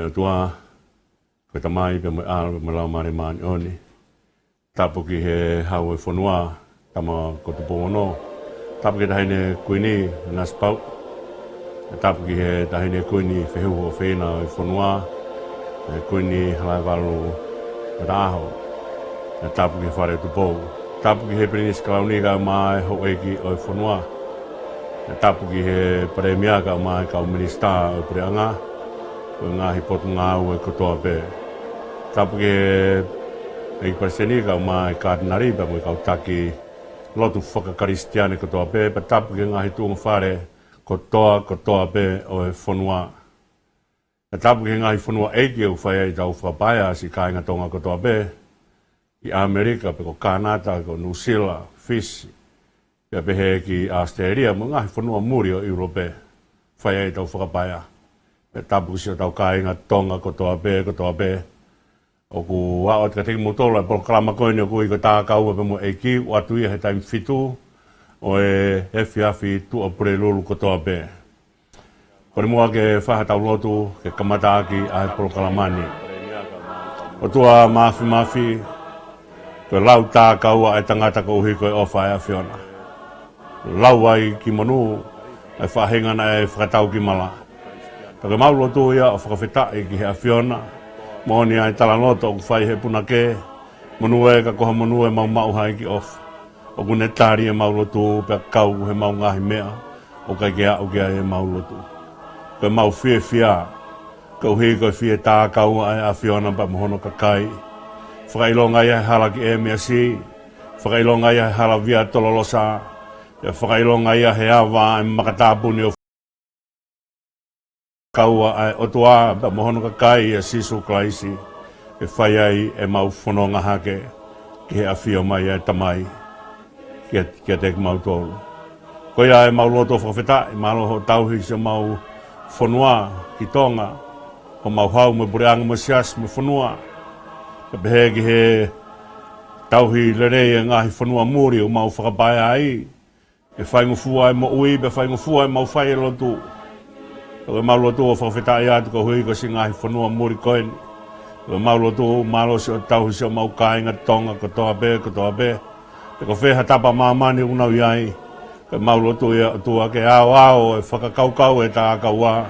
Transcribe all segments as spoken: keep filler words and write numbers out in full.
ʻOtua, ko e Tamai, pea mo e ʻAlo, pea mo e Laumālie Māʻoniʻoni. Tapu ki he Hau ʻo e fonua, Tama ko Tupou Ono. Tapu ki he Taʻahine Kuini, Nanasipauʻu. Tapu ki he Taʻahine Kuini Fehuhu ʻofeina ʻo e fonua, ʻa e Kuini Halaevalu Mataaho. Tapu ki he Fale ʻo Tupou. Tapu ki he Pilinisi Kalauni kae ʻumaʻā e houʻeiki ʻo e fonua. Tapu ki he Palēmia kae ʻumaʻā e kau minisitā ʻo e puleʻanga, ʻo e ngaahi potungāue kotoa pē. Tapu ki he ʻEiki Palesiteni kae ʻumaʻā e Katinali pea mo e kau taki lotu fakakalisitiane kotoa pē, pea tapu ki he ngaahi tuʻunga fale kotoa, kotoa pē ʻo e fonua. Pea tapu ki he ngaahi fonua ʻeiki ʻoku fai ai ʻetau fakapaea, siʻi kāinga Tonga kotoa pē, ʻi ʻAmelika, pe ko Kānata, ko Nuʻusila, Fisi, pea pehē ki ʻAositelēlia, mo e ngaahi fonua muli ʻo ʻIulope, fai ai ʻetau fakapaea. Pea tapu ki siʻotau kāinga Tonga kotoa pē, kotoa pē. ʻOku aʻu atu kiate kimoutolu ʻa e polokalama ko eni ʻoku ui ko e Tākaua pea mo e ʻEiki, ʻoatu ia he taimi fitu ʻo e efiafi Tuʻapulelulu kotoa pē. Kole muʻa ke fai haʻatau lotu ke kamata ʻaki ʻa e polokalama ni. ʻOtua Māfimafi, ko e lau tākaua ʻa e tangata koeʻuhi ko e ʻofa ʻa e ʻAfiona. Lau ai ki monū ʻa e faʻahinga naʻe fakatau ki mala. Pea ko ʻemau lotu ia ʻo fakafetaʻi ki he ʻAfiona, moʻoni ʻa e talanoa ʻoku fai he punake, monū ē ka ko ha monū ʻemau maʻu ha ʻEiki ʻofa. ʻOku ne tali ʻemau lotu pea kau he ʻemau ngaahi meʻa ʻoku ʻikai ke aʻu ki ai ʻemau lotu. Ko ʻemau fiefia koeʻuhi ko e fie tākaua ʻa e ʻAfiona pea mo hono kakai. Fakaʻilonga ia he hala ki ʻEmeasi, fakaʻilonga ia he hala via Tololosa, pea fakaʻilonga ia he ava ʻa e makatāpuni ʻo e tākaua ʻa e ʻOtua pea mo hono kakai ʻia Sīsū Kalaisi, ke fai ai ʻemau fononga hake ki he ʻafio mai ʻa e Tamai kiate, kiate kimautolu. Ko ia ʻemau lotu ʻo fakafetaʻi, mālō hoʻo tauhi siʻemau fonua ki Tonga, homau hau mo e puleʻanga mo e siasi mo e fonua. Pea pehē ki he tauhi lelei e ngaahi fonua muli ʻoku mau fakapaea ai, ke faingofua e moʻui, pea faingofua ʻemau fai e lotu. Ko ʻemau lotu ʻo fakafetaʻi atu koeʻuhi ko siʻi ngaahi fonua muli ko eni. Ko ʻemau lotu, mālō siʻo tauhi siʻemau kāinga Tonga kotoa pē, kotoa pē. Pe ko fē ha tapa ʻo māmani ʻoku nau ʻi ai, ko ʻemau lotu ia ʻOtua ke aoao e fakakaukau e tākaua,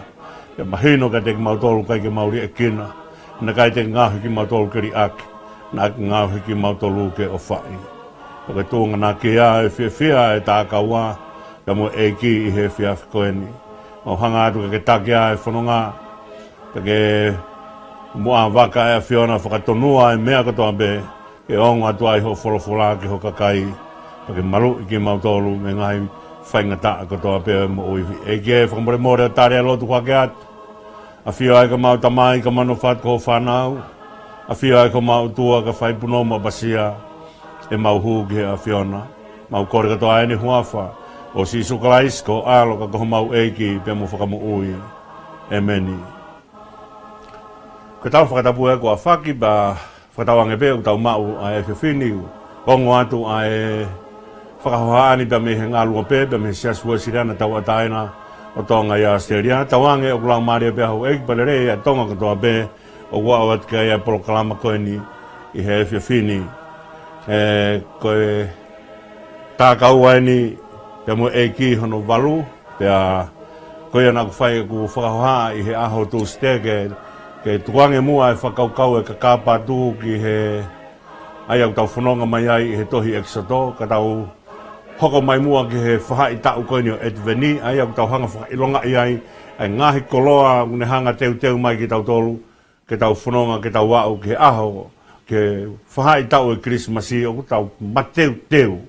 ke mahino kiate kimautolu ʻikai ke mau liʻekina, naʻe ʻikai te ke ngaohi kimautolu ke liʻaki, naʻa ke ngaohi kimautolu ke ʻofaʻi. Ko e tuʻunga naʻe ʻi ai e fiefia e tākaua pea mo e ʻEiki ʻi he efiafi ko eni. Mau hanga atu ke ke taki ʻa e fononga, ke ke muʻa vaka e ʻAfiona fakatonua e meʻa kotoa pē, ke ongo atu ai hoʻo folofola ki ho kakai, pea ke maluʻi kimautolu mei he ngaahi faingataʻa kotoa pē ʻo e moʻui. ʻEiki ē, fakamolemole ʻo tali ʻa e lotu ʻoku hake atu. ʻAfio ai ko homau Tamai, ka manofat ko hoʻo fānau. ʻAfio ai ko homau ʻOtua, ka fai punou mo ʻapasia ʻemau hū ki he ʻAfiona. Mau kole kotoa ʻeni he huafa ʻo Sīsū Kalaisi ko ho ʻAlo ka ko homau ʻEiki pea mo Fakamoʻui. ʻEmeni. Ko ʻetau fakatapu ē kuo ʻafaki, pea fakatauange pē ʻoku tau maʻu ʻa e efiafi ni, ongo atu ʻa e fakahohaʻa ni pea mei he ngaluope, pea mei he Siasi Uēsiliana Tauʻatāina ʻo Tonga ʻi ʻAositelēlia. Tauange ʻoku laumālie pē ʻa houʻeiki pea lelei ʻa Tonga kotoa pē ʻoku aʻu atu ki ai ʻa e polokalama ko eni ʻi he efiafi ni. ʻE, ko e tākaua eni pea mo e ʻEiki hono valu, pea ko ia naʻa ku fai ʻeku fakahohaʻa ʻi he ʻaho Tūsite ke, ke tukuange muʻa e fakakaukau e kakapa atu ki he, ʻa ia ʻoku tau fononga mai ai ʻi he tohi ʻEkisoto, ka tau hoko mai muʻa ki he faʻahitaʻu ko eni ʻo ʻEtiveni, ʻa ia ʻoku tau hanga fakaʻilongaʻi ai ʻa e ngaahi koloa ʻoku ne hanga teuteu mai kitautolu, ke tau fononga, ke tau aʻu ki he ʻaho, ki he faʻahitaʻu e Kilisimasi, ʻoku tau mateuteu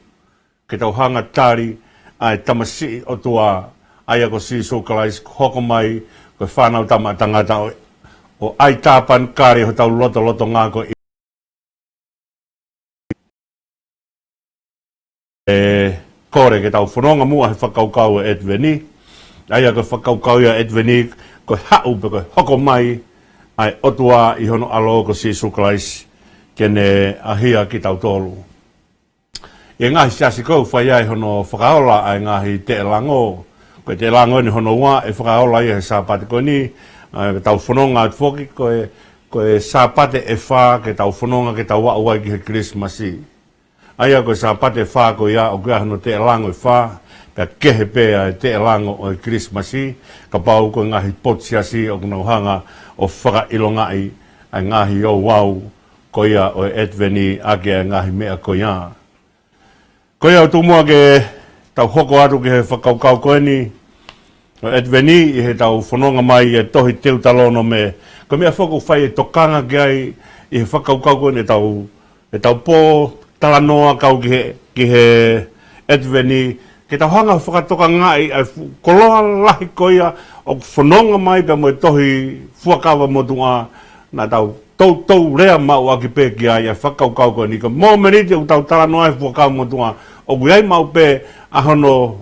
ke tau hanga tali ʻa e Tamasiʻi ʻOtua, ʻa ia ko Sīsū Kalaisi, kuo hoko mai ko e Fānautama ʻa Tangata ʻo, ʻo ʻai tāpanekale hotau lotolotonga ko e, ʻe kole ke tau fononga muʻa he fakakaukau ʻa e ʻEtiveni. ʻA ia ko e fakakaukau ia ʻa e ʻEtiveni, ko e haʻu pe ko e hoko mai ʻa e ʻOtua ʻi hono ʻAlo ko Sīsū Kalaisi, ke ne ʻahia kitautolu. ʻI he ngaahi siasi ʻoku fai ai hono fakaola ʻa e ngaahi teʻelango. Ko e teʻelango eni hono ua ʻe fakaola ia he Sāpate ko eni, ʻA, tau fononga atu foki, ko e, ko e Sāpate ʻe fā ke tau fononga ke tau aʻu ai ki he Kilisimasi. ʻA ia ko e Sāpate ʻe fā ko ia ʻoku ʻi ai hono teʻelango ʻe fā, pea kehe pē ʻa e teʻelango ʻo e Kilisimasi, kapau ko e ngaahi potu siasi ʻoku nau hanga ʻo fakaʻilongaʻi ʻa e ngaahi ouau ko ia ʻo e ʻEtiveni ʻaki ʻa e ngaahi meʻa ko ia. Ko ia ʻoku tuʻu muʻa ke tau hoko atu ki he fakakaukau ko eni ʻo e ʻEtiveni ʻi heʻetau fononga mai ʻi he tohi Teutalōnome. Ko e meʻa foki ʻoku fai e tokanga ki ai ʻi he fakakaukau ko eni ʻetau, ʻetau pōtalanoa kau ki he, ki he ʻEtiveni, ke tau hanga ʻo fakatokangaʻi ʻa e fu-, koloa lahi ko ia ʻoku fononga mai pea mo e tohi Fuakava Motuʻa, naʻa tau toutou lea maʻu ʻaki pē ki ai ʻa e fakakaukau ko eni. Ko e mōmeniti ʻoku tau talanoa ai he Fuakava Motuʻa, ʻoku ʻi ai maʻu pē ʻa hono,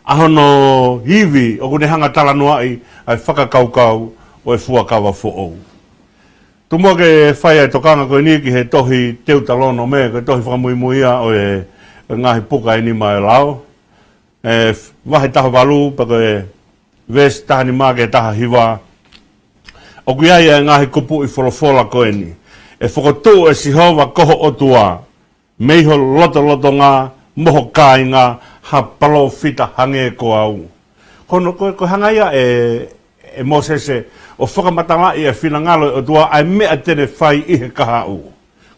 ʻa hono ivi ʻoku ne hanga talanoaʻi ʻa e fakakaukau ʻo e Fuakava Foʻou. Tuʻu muʻa ke fai ʻa e tokanga ko eni ki he tohi Teutalōnome, ko e tohi fakamuimui ia ʻo e, ʻo e ngaahi puka ʻe nima ʻo e lao. ʻE, vahe taha valu, pea ko e veesi taha nima ki he taha hiva. ʻOku ʻi ai ʻa e ngaahi kupuʻi folofola ko eni. ʻE fokotuʻu ʻe Sihova ko ho ʻOtua mei ho lotolotonga mo ho kāinga ha palōfita hangē ko au. Ko hono, ko, ko e hanga ia ʻe, ʻe Mōsese ʻo fakamatalaʻi ʻa e finangalo ʻo e ʻOtua ʻa e meʻa te ne fai ʻi he kahaʻu.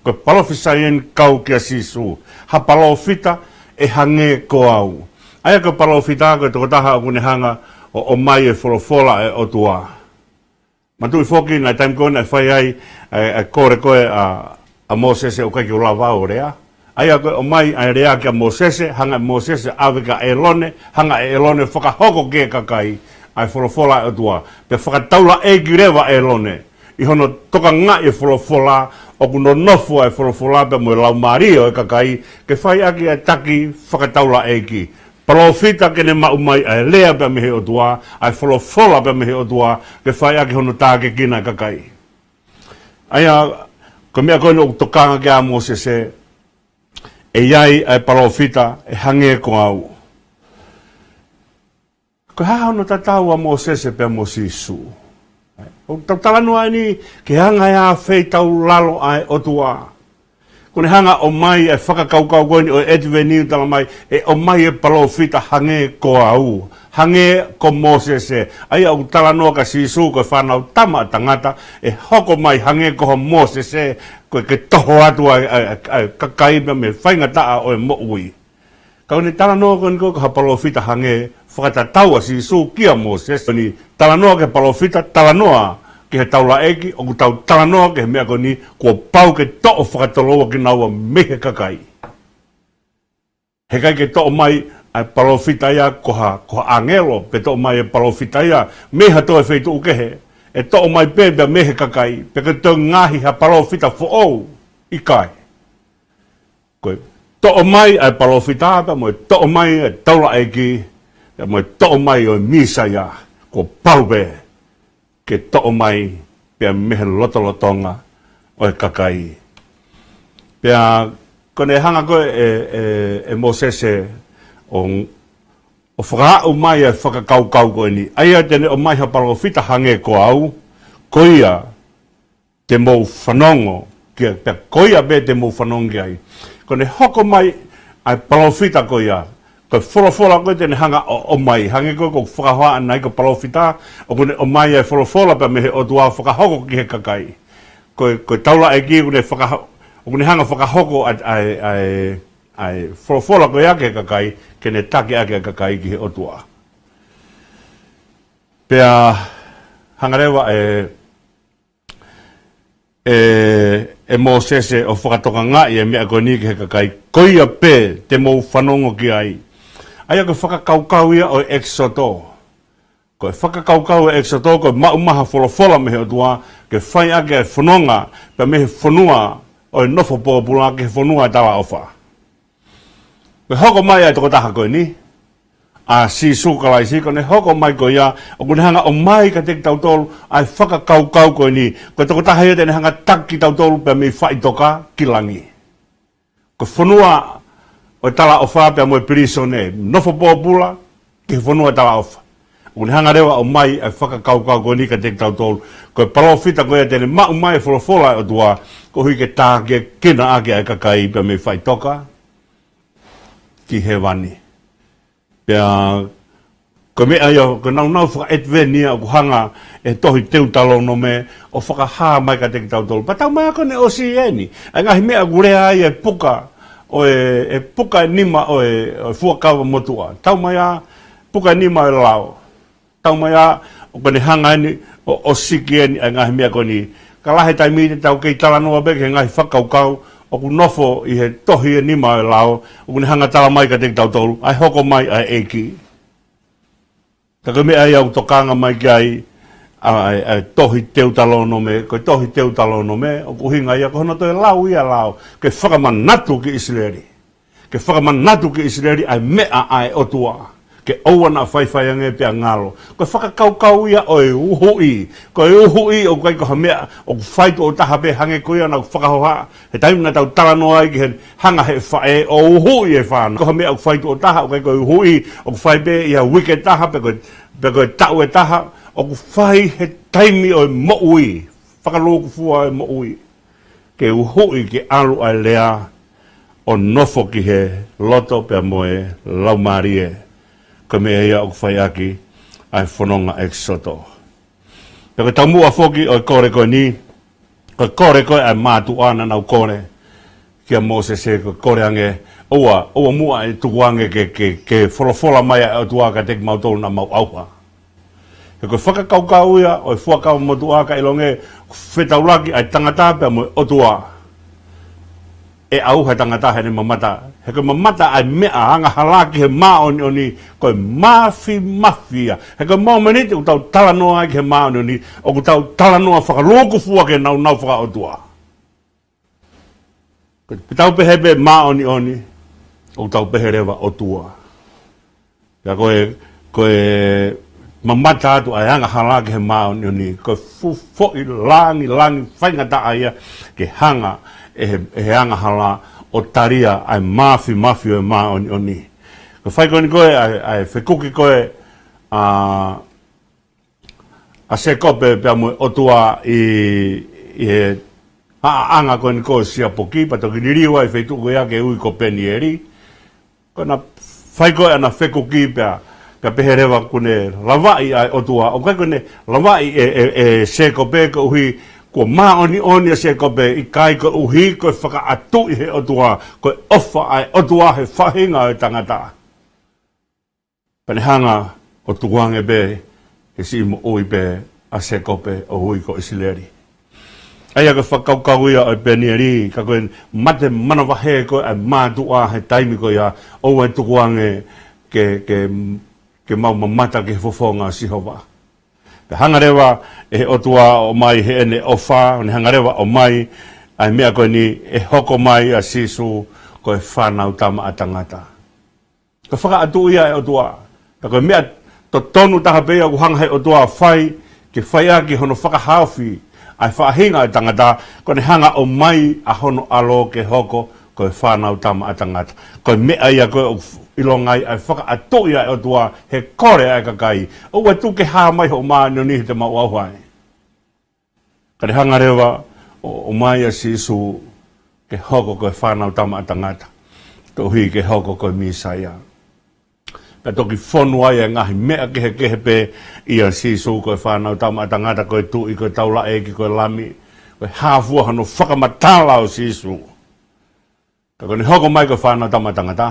Ko e palōfisai eni kau kia Sīsū. Ha palōfita ʻe hangē ko au. ʻA ia ko e palōfita ko e tokotaha ʻoku ne hanga ʻo, ʻomai e folofola ʻa e ʻOtua. Manatuʻi foki naʻe taimi ko ē naʻe fai ai ʻa e, ʻa e kole ko ē ʻa, ʻa Mōsese ʻoku ʻikai ke u lava ʻo lea. ʻA ia ko e ʻomai ʻa e lea kia Mōsese, hanga ʻe Mōsese ʻave kia ʻĒlone, hanga ʻe ʻĒlone fakahoko ki he kakai ʻa e folofola ʻa e ʻOtua. Pea fakataulaʻeiki leva ʻĒlone ʻi hono tokangaʻi e folofola, ʻoku nonofo ʻa e folofola pea mo e laumālie ʻo e kakai, ke fai ʻaki ʻa e taki fakataulaʻeiki. Palōfita ke ne maʻu mai ʻa e lea pea mei he ʻOtua, ʻa e folofola pea mei he ʻOtua, ke fai ʻaki hono tākiekina e kakai. ʻA ia, ko e meʻa ko eni ʻoku tokanga ki ai ʻa Mōsese, ʻe ʻi ai ʻa e palōfita ʻe hangē ko au. Ko e hā hono tatau ʻa Mōsese pea mo Sīsū? ʻOku tau talanoa eni ki he anga ʻe āfeitaulalo ʻa e ʻOtua. Ko ʻene hanga ʻo ʻomai e fakakaukau ko eni ʻo e ʻEtiveni, talamai ʻe ʻomai e palōfita hangē ko au, hangē ko Mōsese. ʻA ia ʻoku talanoa kia Sīsū ko e Fānautama ʻa Tangata ʻe hoko mai hangē ko ho Mōsese, ko e ke toho atu ʻa e, ʻa e, ʻa e kakai pea mei he faingataʻa ʻo e moʻui. Ka ʻoku ne talanoa ko eni ko e, ko ha palōfita hangē, fakatatau ʻa Sīsū kia Mōsese. Ko ʻene talanoa ki he palōfita, talanoa ki he taulaʻeiki, ʻoku tau talanoa ki he meʻa ko eni, kuo pau ke toʻo fakatoloua kinaua mei he kakai. Heʻikai ke toʻo mai ʻa e palōfita ia ko ha, ko ha ʻāngelo, pe toʻo mai e palōfita ia mei ha toe feituʻu kehe. ʻE toʻo mai pē pea mei he kakai, pe ko e toe ngaohi ha palōfita foʻou, ʻikai. Ko e toʻo mai ʻa e palōfita pea mo e toʻo mai ʻa e taulaʻeiki, pea mo e toʻo mai ʻo e Mīsaia, kuo pau pē ke toʻo mai pea mei he lotolotonga ʻo e kakai. Pea ko ʻene hanga ko ē ʻe, ʻe, ʻe Mōsese ʻo, ʻo fakaaʻu mai ʻa e fakakaukau ko eni. ʻA ia te ne ʻomai ha palōfita hangē ko au, ko ia te mou fanongo ki ai, pea ko ia pē te mou fanongo ki ai. Ko ʻene hoko mai ʻa e palōfita ko ia, ko e folofola ko ē te ne hanga ʻo, ʻomai, hangē ko ē ʻoku fakahoa ʻanenai ko e palōfita, ʻoku ne ʻomai ʻa e folofola pea mei he ʻOtua ʻo fakahoko ki he kakai. Ko e, ko e taulaʻeiki ʻoku ne fakaho-, ʻoku ne hanga ʻo fakahoko ʻa e, ʻa e, ʻa e, ʻa e folofola ko ia ki he kakai, ke ne taki ʻaki ʻa e kakai ki he ʻOtua. Pea hanga leva ʻe, ʻe, ʻe Mōsese ʻo fakatokangaʻi e meʻa ko eni ki he kakai, ko ia pē te mou fanongo ki ai. ʻA ia ko e fakakaukau ia ʻo e ʻEkisoto. Ko e fakakaukau ʻo e ʻEkisoto, ko e maʻu mai ha folofola mei he ʻOtua, ke fai ʻaki e fononga, pea mei he fonua ʻo e nofo pōpula ki he fonua ʻo e talaʻofa. Ko e hoko mai ʻa e tokotaha ko eni, ʻa Sīsū Kalaisi, ko ʻene hoko mai ko ia, ʻoku ne hanga ʻo ʻomai kiate kitautolu ʻa e fakakaukau ko eni. Ko e tokotaha ia te ne hanga ʻo taki kitautolu pea mei faʻitoka ki langi. Ko e fonua ʻo e talaʻofa pea mo e pilīsone, nofo pōpula ki he fonua ʻo e talaʻofa. ʻOku ne hanga leva ʻo ʻomai ʻa e fakakaukau ko eni kiate kitautolu. Ko e palōfita ko ia te ne maʻu mai e folofola ʻa e ʻOtua, koeʻuhi ke tākiekina ʻaki ʻa e kakai pea mei faʻitoka ki hēvani. Pea ko e meʻa ia, ko e nāunau faka-Advent ia ʻoku hanga ʻe he tohi Teutalōnome ʻo fakahā mai kiate kitautolu. Pea tau mai ā ko ʻene ʻosi eni ʻa e ngaahi meʻa ʻoku lea ai e puka ʻo e, e puka ʻe nima ʻo e, ʻo e fuakava motuʻa. Tau mai ā, puka ʻe nima ʻo e lao. Tau mai ā, ʻoku ne hanga eni ʻo, ʻo ʻosiki eni ʻa e ngaahi meʻa ko eni. Ka lahi e taimi te tau kei talanoa pē ki he ngaahi fakakaukau ʻoku nofo ʻi he tohi ʻe nima ʻo e lao, ʻoku ne hanga tala mai kiate kitautolu ʻa e hoko mai ʻa e ʻEiki. Ka ko e meʻa ia ʻoku tokanga mai ki ai ʻa, ʻa, ʻa e tohi Teutalōnome, ko e tohi Teutalōnome ʻoku ʻuhinga ia ko hono toe lau ia e lao, ke fakamanatu ki ʻIsileli. Ke fakamanatu ki ʻIsileli ʻa e meʻa ʻa e ʻOtua, ke ʻoua naʻa faifai ange pea ngalo. Ko e fakakaukau ia ʻo e uhuʻi. Ko e uhuʻi ʻoku ʻikai ko ha meʻa ʻoku fai tuʻo taha pē hangē ko ia naʻa ku fakahohaʻa he taimi naʻa tau talanoa ai ki he hanga ʻe he faʻē ʻo uhuʻi e fānau. Ko ha meʻa ʻoku fai tuʻo taha, ʻoku ʻikai ko e uhuʻi ʻoku fai pē ʻi ha uike ʻe taha pe ko e, pe ko e taʻu ʻe taha, ʻoku fai he taimi ʻo e moʻui, fakalūkufua e moʻui. Ke uhuʻi ke ʻalu ʻa e lea ʻo nofo ki he loto pea mo e laumālie. Ko e meʻa ia ʻoku fai ʻaki ʻa e fononga ʻEkisoto. Pea ko e taumuʻa foki ʻo e kole ko eni, ko e kole ko ē ʻa e mātuʻa naʻa nau kole kia Mōsese, ko e kole ange, ʻoua, ʻoua muʻa ʻe tuku ange ke, ke, ke folofola mai ʻa e ʻOtua kiate kimautolu naʻa mau ʻauha. He ko e fakakaukau ia ʻo e fuakava motuʻa, ka ʻilonga ʻoku fetaulaki ʻa e tangata pea mo e ʻOtua, ʻe ʻauha e tangata heʻene mamata. He ko e mamata ʻa e meʻa angahala ki he māʻoniʻoni, ko e māfimafi ia. He ko e momeniti ʻoku tau talanoa ai ki he māʻoniʻoni, ʻoku tau talanoa fakalūkufua ki he nāunau fakaʻotua. Ko e tau pehē pē māʻoniʻoni, ʻoku tau pehē leva ʻOtua. Pea ko e, ko e mamata atu ʻa e angahala ki he māʻoniʻoni, ko e fuʻu foʻi langilangi faingataʻa ia ke hanga ʻe he, ʻe he angahala ʻo talia ʻa e māfimafi ʻo e māʻoniʻoni. Ko e fai ko eni ko ē ʻa e, ʻa e fekuki ko ē ʻa, ʻa Sēkope pea mo e ʻOtua ʻi, ʻi he ʻaʻanga ko eni ko ē ʻo Siapoki, pea toki liliu ai e feituʻu ko ia ke ui ko Penieli. Ko ʻena fai ko ē ʻena fekuki pea, pea pehē leva kuo ne lavaʻi ʻa e ʻOtua, ʻoku ʻikai ko ʻene lavaʻi ʻe, ʻe, ʻe Sēkope koeʻuhi kuo māʻoniʻoni ʻa Sēkope, ʻikai, koeʻuhi ko e fakaʻatuʻi ʻe he ʻOtua, ko e ʻofa ʻa e ʻOtua he faʻahinga ʻo e tangata. Pea ne hanga ʻo tukuange pē he siʻi moʻui pē ʻa Sēkope ʻo ui ko ʻIsileli. ʻA ia ko e fakakaukau ia ʻo e Penieli, ka ko e mate manavahē ko ē ʻa e mātuʻa he taimi ko ia, ʻoua ʻe tukuange ke, ke, ke mau mamata ki he fofonga ʻo Sihova. Pea hanga leva ʻe he ʻOtua ʻo ʻomai heʻene ʻofa, ʻo ne hanga leva ʻo ʻomai ʻa e meʻa ko eni, ʻe hoko mai ʻa Sīsū ko e Fānautama ʻa Tangata. Ko e fakaʻatuʻi ia ʻa e ʻOtua. Ka ko e meʻa totonu taha pē ia ʻoku hanga ʻe he ʻOtua ʻo fai, ke fai ʻaki hono fakahaofi ʻa e faʻahinga ʻo e tangata, ko ʻene hanga ʻo ʻomai ʻa hono ʻAlo ke hoko ko e Fānautama ʻa Tangata. Ko e meʻa ia ko ē ʻoku ʻilonga ai ʻa e fakaʻatuʻi ʻa e ʻOtua he kole ʻa e kakai. ʻOua ʻe tuku ke hā mai hoʻo māʻoniʻoni he te mau ʻauha ai. Ka ne hanga leva ʻo, ʻo ʻomai ʻa Sīsū ke hoko ko e Fānautama ʻa Tangata, koeʻuhi ke hoko ko e Mīsaia. Pea toki fonu ai e ngaahi meʻa kehekehe pē ʻia Sīsū ko e Fānautama ʻa Tangata, ko e Tuʻi, ko e Taulaʻeiki, ko e Lami, ko e hā fua hono fakamatala ʻo Sīsū. Ka ko ʻene hoko mai ko e Fānautama ʻa Tangata,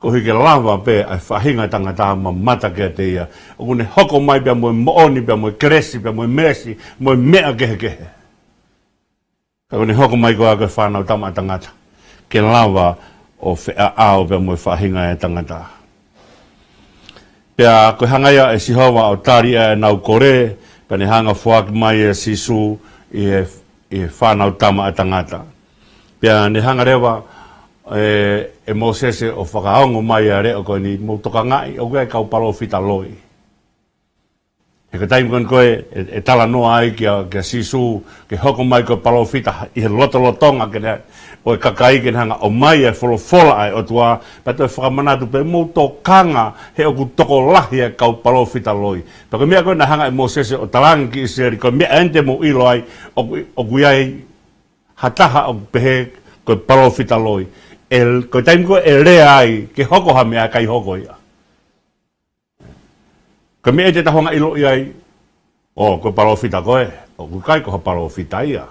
koeʻuhi ke lava pē ʻa e faʻahinga ʻo e tangata ʻo mamata kiate ia. ʻOku ne hoko mai pea mo e moʻoni, pea mo e kelesi, pea mo e meesi, mo e meʻa kehekehe. Ka ko ʻene hoko mai ko ia ko e Fānautama ʻa Tangata, ke lava ʻo feʻaʻau pea mo e faʻahinga ʻo e tangata. Pea ko e hanga ia ʻe Sihova ʻo tali ʻa ʻenau kole, pea ne hanga ʻo foaki mai ʻa Sīsū ʻi he, ʻi he Fānautama ʻa Tangata. Pea ne hanga leva ʻe, ʻe Mōsese ʻo fakaongo mai ʻa e leʻo ko eni, mou tokangaʻi, ʻoku ʻi ai e kau palōfita loi. Ko e taimi ko ē ʻe, ʻe talanoa ai kia, kia Sīsū, ke hoko mai ko e palōfita ʻi he lotolotonga ke ne, ʻo e kakai ke ne hanga ʻo ʻomai e folofola ʻa e ʻOtua, pea toe fakamanatu pē mou tokanga he ʻoku tokolahi e kau palōfita loi. Pea ko e meʻa ko ē naʻe hanga ʻe Mōsese ʻo talaange ki ʻIsileli, ko e meʻa eni te mou ʻilo ai, ʻoku, ʻoku ʻi ai ha taha ʻoku pehē ko e palōfita loi. ʻE, ko e taimi ko ē ʻe lea ai, ke hoko ha meʻa ʻikai hoko ia. Ko e meʻa ē te tau hanga ʻiloʻi ai, ʻo, ko e palōfita ko ē, ʻoku ʻikai ko ha palōfita ia.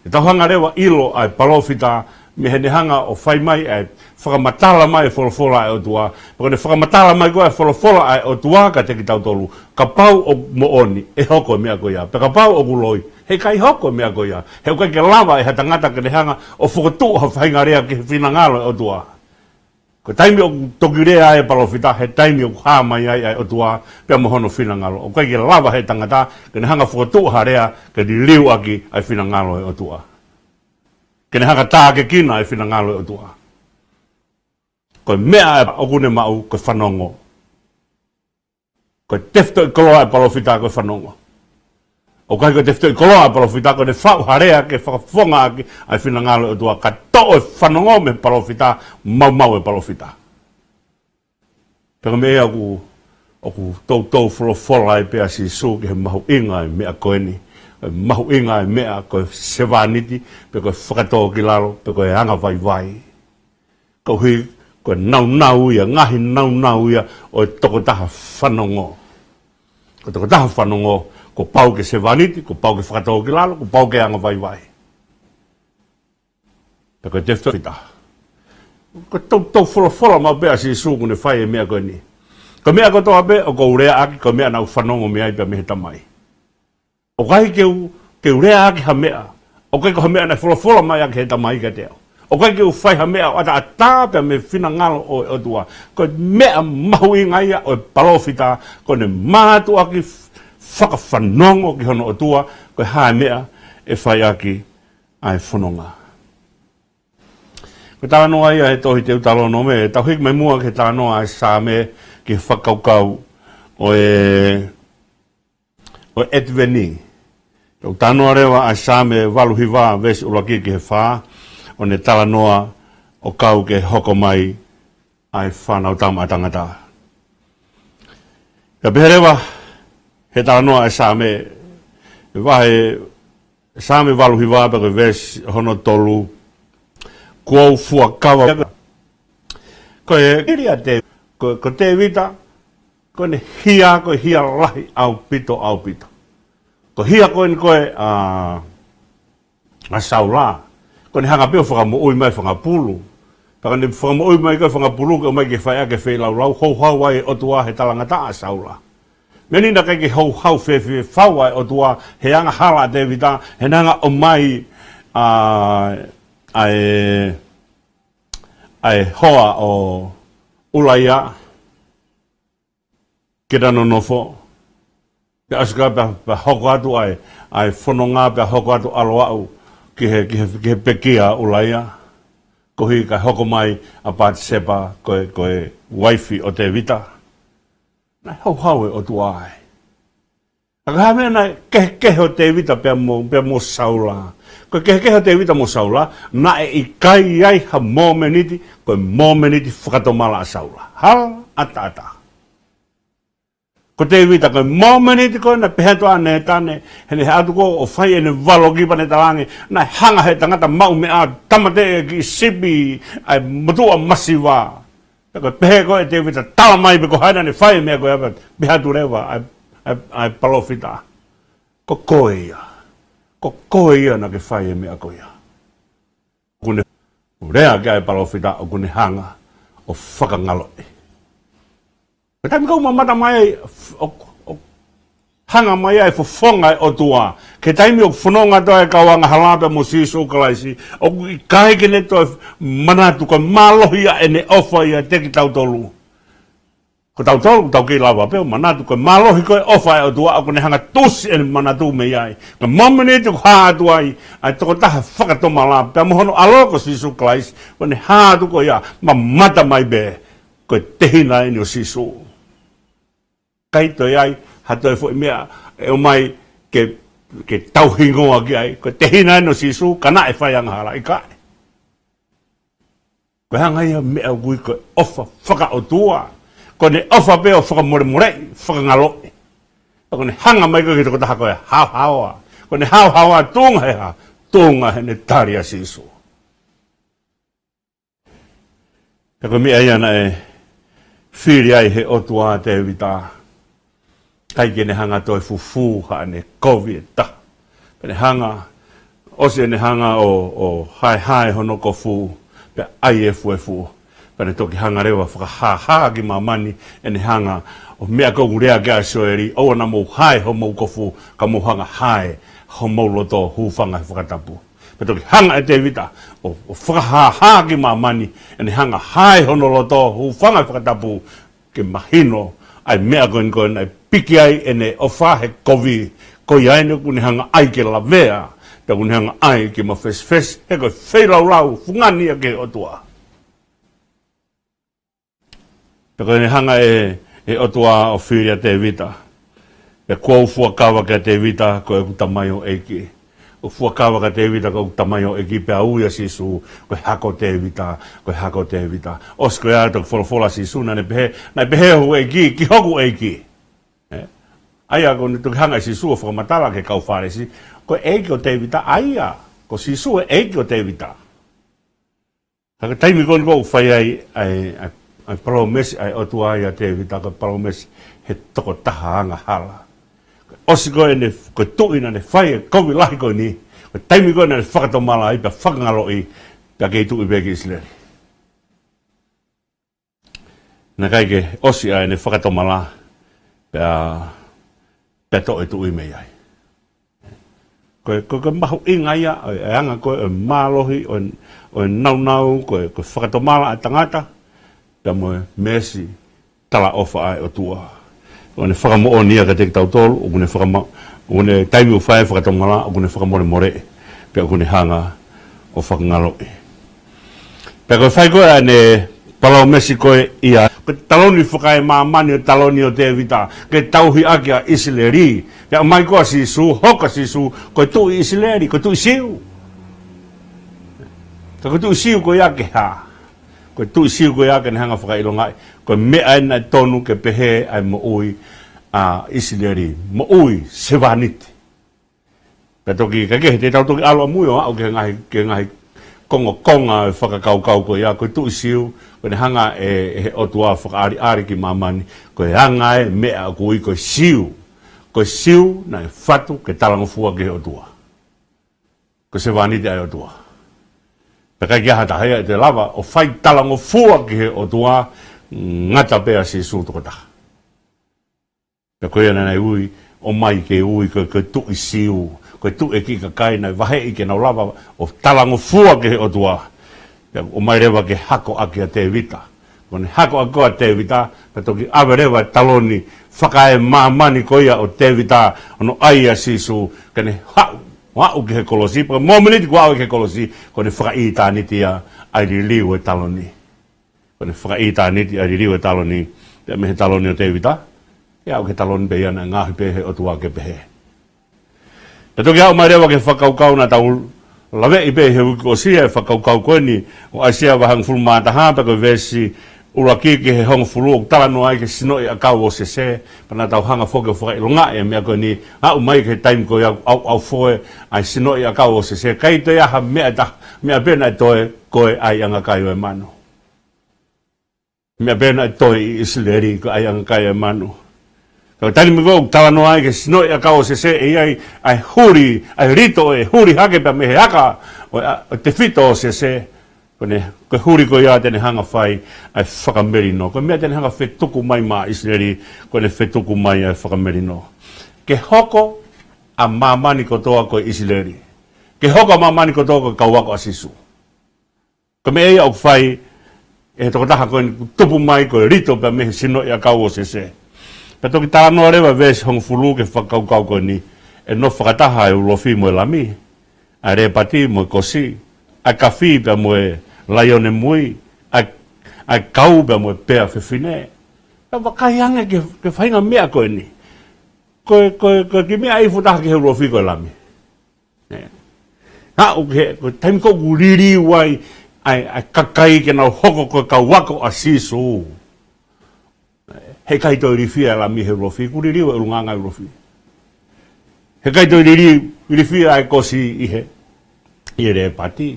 Te tau hanga leva ʻilo ʻa e palōfita mei heʻene hanga ʻo fai mai ʻa e fakamatala mai e folofola ʻa e ʻOtua. Pea ko ʻene fakamatala mai ko ē e folofola ʻa e ʻOtua kiate kitautolu, kapau ʻoku moʻoni, ʻe hoko e meʻa ko ia. Pea kapau ʻoku loi, heʻikai hoko e meʻa ko ia. He ʻoku ʻikai ke lava ʻe ha tangata ke ne hanga ʻo fokotuʻu ha faʻahinga lea ki he finangalo ʻo e ʻOtua. Ko e taimi ʻoku toki lea ai e palōfita, he taimi ʻoku hā mai ai ʻa e ʻOtua pea mo hono finangalo. ʻOku ʻikai ke lava ʻe he tangata ke ne hanga ʻo fokotuʻu ha lea ke liliu ʻaki ʻa e finangalo ʻo e ʻOtua, ke ne hanga ʻo tākiekina ʻa e finangalo ʻo e ʻOtua. Ko e meʻa ē ʻoku ne maʻu ko e fanongo. Ko e tefitoʻi koloa ʻa e palōfita ko e fanongo. ʻOku ʻikai ko e tefitoʻi koloa ʻa e palōfita ko ʻene faʻu ha lea ke fakafofonga ʻaki ʻa e finangalo ʻo e ʻOtua, ka toʻo e fanongo mei he palōfita, maumau e palōfita. Pea ko e meʻa ʻoku, ʻoku toutou folofola ai pē ʻa Sīsū ki he mahuʻinga e meʻa ko eni, e mahuʻinga e meʻa ko e sevāniti, pe ko e fakatōkilalo, pe ko e angavaivai. Koeʻuhi ko e nāunau ia, ngaahi nāunau ia ʻo e tokotaha fanongo. Ko e tokotaha fanongo, kuo pau ke sevāniti, kuo pau ke fakatōkilalo, kuo pau ke angavaivai. Pea ko e tefitoʻi taha. Ko e toutou folofola maʻu pē ʻa Sīsū ʻoku ne fai e meʻa ko eni. Ko e meʻa kotoa pē ʻoku ou lea ʻaki, ko e meʻa naʻa ku fanongo mei ai pea mei he Tamai. ʻOku ʻikai ke u, ke u lea ʻaki ha meʻa. ʻOku ʻikai ko ha meʻa naʻe folofola mai ʻaki ʻe he Tamai kiate au. ʻOku ʻikai ke u fai ha meʻa ʻo ʻataʻatā pea mei he finangalo ʻo e ʻOtua. Ko e meʻa mahuʻinga ia ʻo e palōfita, ko ʻene mātuʻaki f-, fakafanongo ki hono ʻOtua, ko e hā e meʻa ʻe fai ʻaki ʻa e fononga. Ko e talanoa ia he tohi Teutalōnome, tau hiki mai muʻa ki he talanoa ʻa e Saame ki he fakakaukau ʻo e ʻo e ʻEtiveni. ʻOku talanoa leva ʻa e Saame valu hiva veesi ʻuluaki ki he fā, ʻo ne talanoa ʻo kau ke hoko mai ʻa e Fānautama ʻa Tangata. Pea pehē leva he talanoa ʻa e Saame, ʻe vahe Saame valu hiva pea ko e veesi hono tolu, kuo u fuakava. Ko e kili ʻa Tē-, ko, ko Tēvita, ko ʻene hia, ko e hia lahi ʻaupito, ʻaupito. Ko e hia ko eni ko ē ʻa, ʻa Saula, ko ʻene hanga pē ʻo fakamoʻui mai e fanga pulu. Pea ko ʻene fakamoʻui mai ko ē e fanga pulu ke ʻomai ke fai ʻaki e feilaulau, houhau ai e ʻOtua he talangataʻa ʻa Saula. Meʻa ni naʻe ʻikai ke houhau fēfē, fai ʻe he ʻOtua he angahala ʻa Tēvita, he naʻe hanga ʻo ʻomai ʻa, ʻa e, ʻa e hoa ʻo ʻUlaia ke na nonofo. Pea ʻosi ko ia pea, pea hoko atu ai ʻa e fononga, pea hoko atu ʻalu ʻo aʻu ki he, ki he, ki he pekia ʻo ʻUlaia. Koeʻuhi kae hoko mai ʻa Patisepa ko e, ko e uaifi ʻo Tēvita. Naʻe houhau e ʻOtua ai. Ka ko e hā e meʻa naʻe kehekehe ʻo Tēvita pea mo, pea mo Saula? Ko e kehekehe ʻo Tēvita mo Saula, naʻe ʻikai ʻi ai ha momeniti, ko e momeniti fakatomala ʻa Saula. Hala ʻataʻatā. Ko Tēvita, ko e momeniti ko ē naʻe pehē atu ʻa Nētane, heʻene haʻu atu ko ē ʻo fai ʻene valoki pea ne talaange, naʻe hanga ʻe he tangata maʻu meʻa ʻo tāmateʻi e kiʻi sipi ʻa e motuʻa masiva. Pea ko e pehē ko ē ʻe Tēvita, tala mai pe ko hai naʻa ne fai e meʻa ko ia, pea pehē atu leva ʻa e, ʻa e, ʻa e palōfita, ko koe ia. Ko koe ia naʻa ke fai e meʻa ko ia. ʻOku ne lea ki ai e palōfita, ʻoku ne hanga ʻo fakangaloʻi. Ko e taimi ko ē ʻoku mamata mai ai, ʻo, ʻo hanga mai ai e fofonga ʻo e ʻOtua, ki he taimi ʻoku fononga atu ai e kau angahala pea mo Sīsū Kalaisi, ʻoku ʻikai ke ne toe manatu ko e mālohi ia ʻene ʻofa ʻiate kitautolu. Ko tautolu, tau kei lava pē ʻo manatu ko e mālohi ko ē e ʻofa ʻa e ʻOtua, ʻoku ne hanga ʻo tusi ʻene manatu mei ai. Ko e momeniti ʻoku hā atu ai ʻa e tokotaha fakatomala pea mo hono ʻAlo ko Sīsū Kalaisi, ʻoku ne hā atu ko ia, mamata mai pē, ko e tehina eni ʻo Sīsū. ʻIkai toe ʻi ai Ha toe foʻi meʻa ʻe ʻomai ke, ke tau hingoa ki ai. Ko e tehina ʻeni ʻo Sīsū, ka naʻe fai angahala, ʻikai. Ko e anga ia ʻo e meʻa ʻoku ui ko e ʻofa fakaʻotua. Ko ʻene ʻofa pē ʻo fakamolemoleʻi, fakangaloʻi. Ko ʻene hanga mai ko ē ki he tokotaha ko e haohaoa. Ko ʻene haohaoa tuʻunga he hā, tuʻunga heʻene tali ʻa Sīsū. Pea ko e meʻa ia naʻe fili ai he ʻOtua ʻa Tēvita. ʻIkai ke ne hanga toe fufū haʻane kovi ʻe taha. Pea ne hanga, ʻosi ʻene hanga ʻo, ʻo haehae hono kofu, pea ʻai efuefu. Pea ne toki hanga leva ʻo fakahāhā ki māmani ʻene hanga ʻo meʻa ko ē ʻoku lea ki ai ʻa Sioeli, ʻoua naʻa mou hae homou kofu, ka mou hanga hae homou loto hūfanga he fakatapu. Pea toki hanga ʻe Tēvita ʻo, ʻo fakahāhā ki māmani ʻene hanga hae hono loto hūfanga he fakatapu, ke mahino ʻa e meʻa ko eni ko ē naʻe piki ai ʻene ʻofa he kovi, ko ia eni ʻoku ne hanga ʻai ke lavea, pea ʻoku ne hanga ʻai ke mafesifesi, he ko e feilaulau fungani ia ki he ʻOtua. Pea ko ʻene hanga ʻe, ʻe he ʻOtua ʻo fili ʻa Tēvita. Pea kuo u fuakava kia Tēvita ko ʻeku tamaioʻeiki. ʻOku fuakava kia Tēvita ko ʻeku tamaioʻeiki, pea ui ʻa Sīsū ko e hako ʻo Tēvita, ko e hako ʻo Tēvita. ʻOsi ko ia ʻa e toki folofola ʻa Sīsū naʻa ne pehē, naʻe pehē hoku ʻEiki, ki hoku ʻEiki. ʻE? ʻA ia ko ʻene toki hanga ʻe Sīsū ʻo fakamatala ki he kau Fālesi, ko e ʻEiki ʻo Tēvita ʻa ia, ko Sīsū e ʻEiki ʻo Tēvita. Ka ko e taimi ko eni ʻoku fai ai ʻa e, ʻa e, ʻa e palōmesi ʻa e ʻOtua ʻia Tēvita, ko e palōmesi he tokotaha angahala. ʻOsi ko ē ʻene, ko e tuʻi naʻa ne fai e kovi lahi ko eni, ko e taimi ko ē naʻa ne fakatomala ai pea fakangaloʻi, pea kei tuʻi pē ki ʻIsileli. Naʻe ʻikai ke ʻosi ʻa ʻene fakatomala, pea, pea toʻo e tuʻi mei ai. Ko e, ko e, ko e mahuʻinga ia ʻo e, ʻa e anga ko ē ʻo e mālohi, ʻo e, ʻo e nāunau, ko e, ko e fakatomala ʻa e tangata, pea mo e meesi talaʻofa ʻa e ʻOtua. ʻOku ne fakamoʻoni ia kiate kitautolu, ʻoku ne fakama-, ʻoku ne taimi ʻoku fai ai e fakatomala, ʻoku ne fakamolemoleʻi, pea ʻoku ne hanga ʻo fakangaloʻi. Pea ko e fai ko ē ʻa ʻene palōmesi ko ē ia, ko e taloni fakaemāmani ʻo e taloni ʻo Tēvita, ke tauhi ʻaki ʻa ʻIsileli. Pea ʻomai ko ē ʻa Sīsū, hoko ʻa Sīsū ko e tuʻi ʻIsileli, ko e tuʻi Siu. Ka ko e tuʻi Siu ko ia ke hā? Ko e tuʻi Siu ko ia ke ne hanga ʻo fakaʻilongaʻi ko e meʻa ʻeni naʻe tonu ke pehē ʻa e moʻui ʻa ʻIsileli, moʻui sevāniti. Pea toki, ka ke he te tau toki ʻalu ʻamui ʻo aʻu ki he ngaahi, ki he ngaahi kongokonga ʻo e fakakaukau ko ia, ko e tuʻi Siu, ko ʻene hanga ʻe, ʻe he ʻOtua ʻo fakaʻaliʻali ki māmani, ko e anga e meʻa ʻoku ui ko e Siu. Ko e Siu naʻe fatu ke talangofua ki he ʻOtua. Ko e sevāniti ʻa e ʻOtua. Pea ʻikai ke ʻi ai ha taha ia ʻe toe lava ʻo fai talangofua ki he ʻOtua, ngata pē ʻa Sīsū tokotaha. Pea ko ia naʻa ne ui, ʻomai ke ui ko e, ko e tuʻi Siu, ko e tuʻi e kiʻi kakai naʻe vaheʻi ke nau lava ʻo talangofua ki he ʻOtua. Pea ʻomai leva ke hako ʻaki ʻa Tēvita. Ko ʻene hako ʻaki ko ē ʻa Tēvita, pea toki ʻave leva e taloni fakaemāmani ko ia ʻo Tēvita, hono ʻai ʻa Sīsū, ke ne haʻu, haʻu ki he kolosi, pea mōmeniti kuo aʻu ki he kolosi, ko ʻene fakaʻitāniti ia ʻa e liliu e taloni. Ko ʻene fakaʻitāniti ʻa e liliu e taloni, pea mei he taloni ʻo Tēvita, ʻe aʻu ki he taloni pē ia naʻe ngaohi pē ʻe he ʻOtua ke pehē. Pea toki aʻu mai leva ki he fakakaukau naʻa tau laveʻi pē he uike kuo ʻosi ʻa e fakakaukau ko eni ʻo ʻAisea vahe hongofulu mā taha pea ko e veesi ʻuluaki ki he hongofulu ʻoku talanoa ai ki he sinoʻi ʻakau ʻo Sese, pea naʻa tau hanga foki ʻo fakaʻilongaʻi e meʻa ko eni, aʻu mai ki he taimi ko ia ʻoku ʻauʻaufoe ai e sinoʻi ʻakau ʻo Sese, ʻikai toe ʻi ai ha meʻa ʻe taha, meʻa pē naʻe toe, ko e ʻaiʻanga kai ʻo e manu. Meʻa pē naʻe toe ʻi ʻIsileli ko e ʻaiʻanga kai ʻo e manu. Ka ko e taimi ko ē ʻoku talanoa ai ki he sinoʻi ʻakau ʻo Sese, ʻe ʻi ai ʻa e huli, ʻa e lito ʻe huli hake pea mei he aka ʻo, ʻo e tefito ʻo Sese, ko ʻene, ko e huli ko ia te ne hanga ʻo fai ʻa e fakamelino. Ko e meʻa te ne hanga ʻo fetuku mai maʻa ʻIsileli, ko ʻene fetuku mai ʻa e fakamelino. Ke hoko ʻa māmani kotoa ko e ʻIsileli. Ke hoko ʻa māmani kotoa ko e kau ako ʻa Sīsū. Ko e meʻa ia ʻoku fai ʻe he tokotaha ko eni kuo tupu mai ko e lito pea mei he sinoʻi ʻakau ʻo Sese. Pea toki talanoa leva e veesi hongofulu ki he fakakaukau ko eni, ʻe nofo fakataha ʻa e ulofi mo e lami, ʻa e lēpati mo e kosi, ʻa e kafi pea mo e laione mui, ʻa e, ʻa e kau pea mo e pea fefine. Pea vakai ange ki he, ki he faʻahinga meʻa ko eni. Ko e, ko e, ko e kiʻi meʻa ʻe hifo taha ki he ulofi ko e Lami. Ē. Naʻa ʻoku ke, ko e taimi ko ē ʻoku liliu ai ʻa e, ʻa e kakai ke nau hoko ko e kau ako ʻa Sīsū. Heʻikai toe ilifia e Lami he ulofi, kuo liliu e ʻulungaanga e ulofi. Heʻikai toe liliu, ilifia e kosi ʻi he, ʻi he lēpati.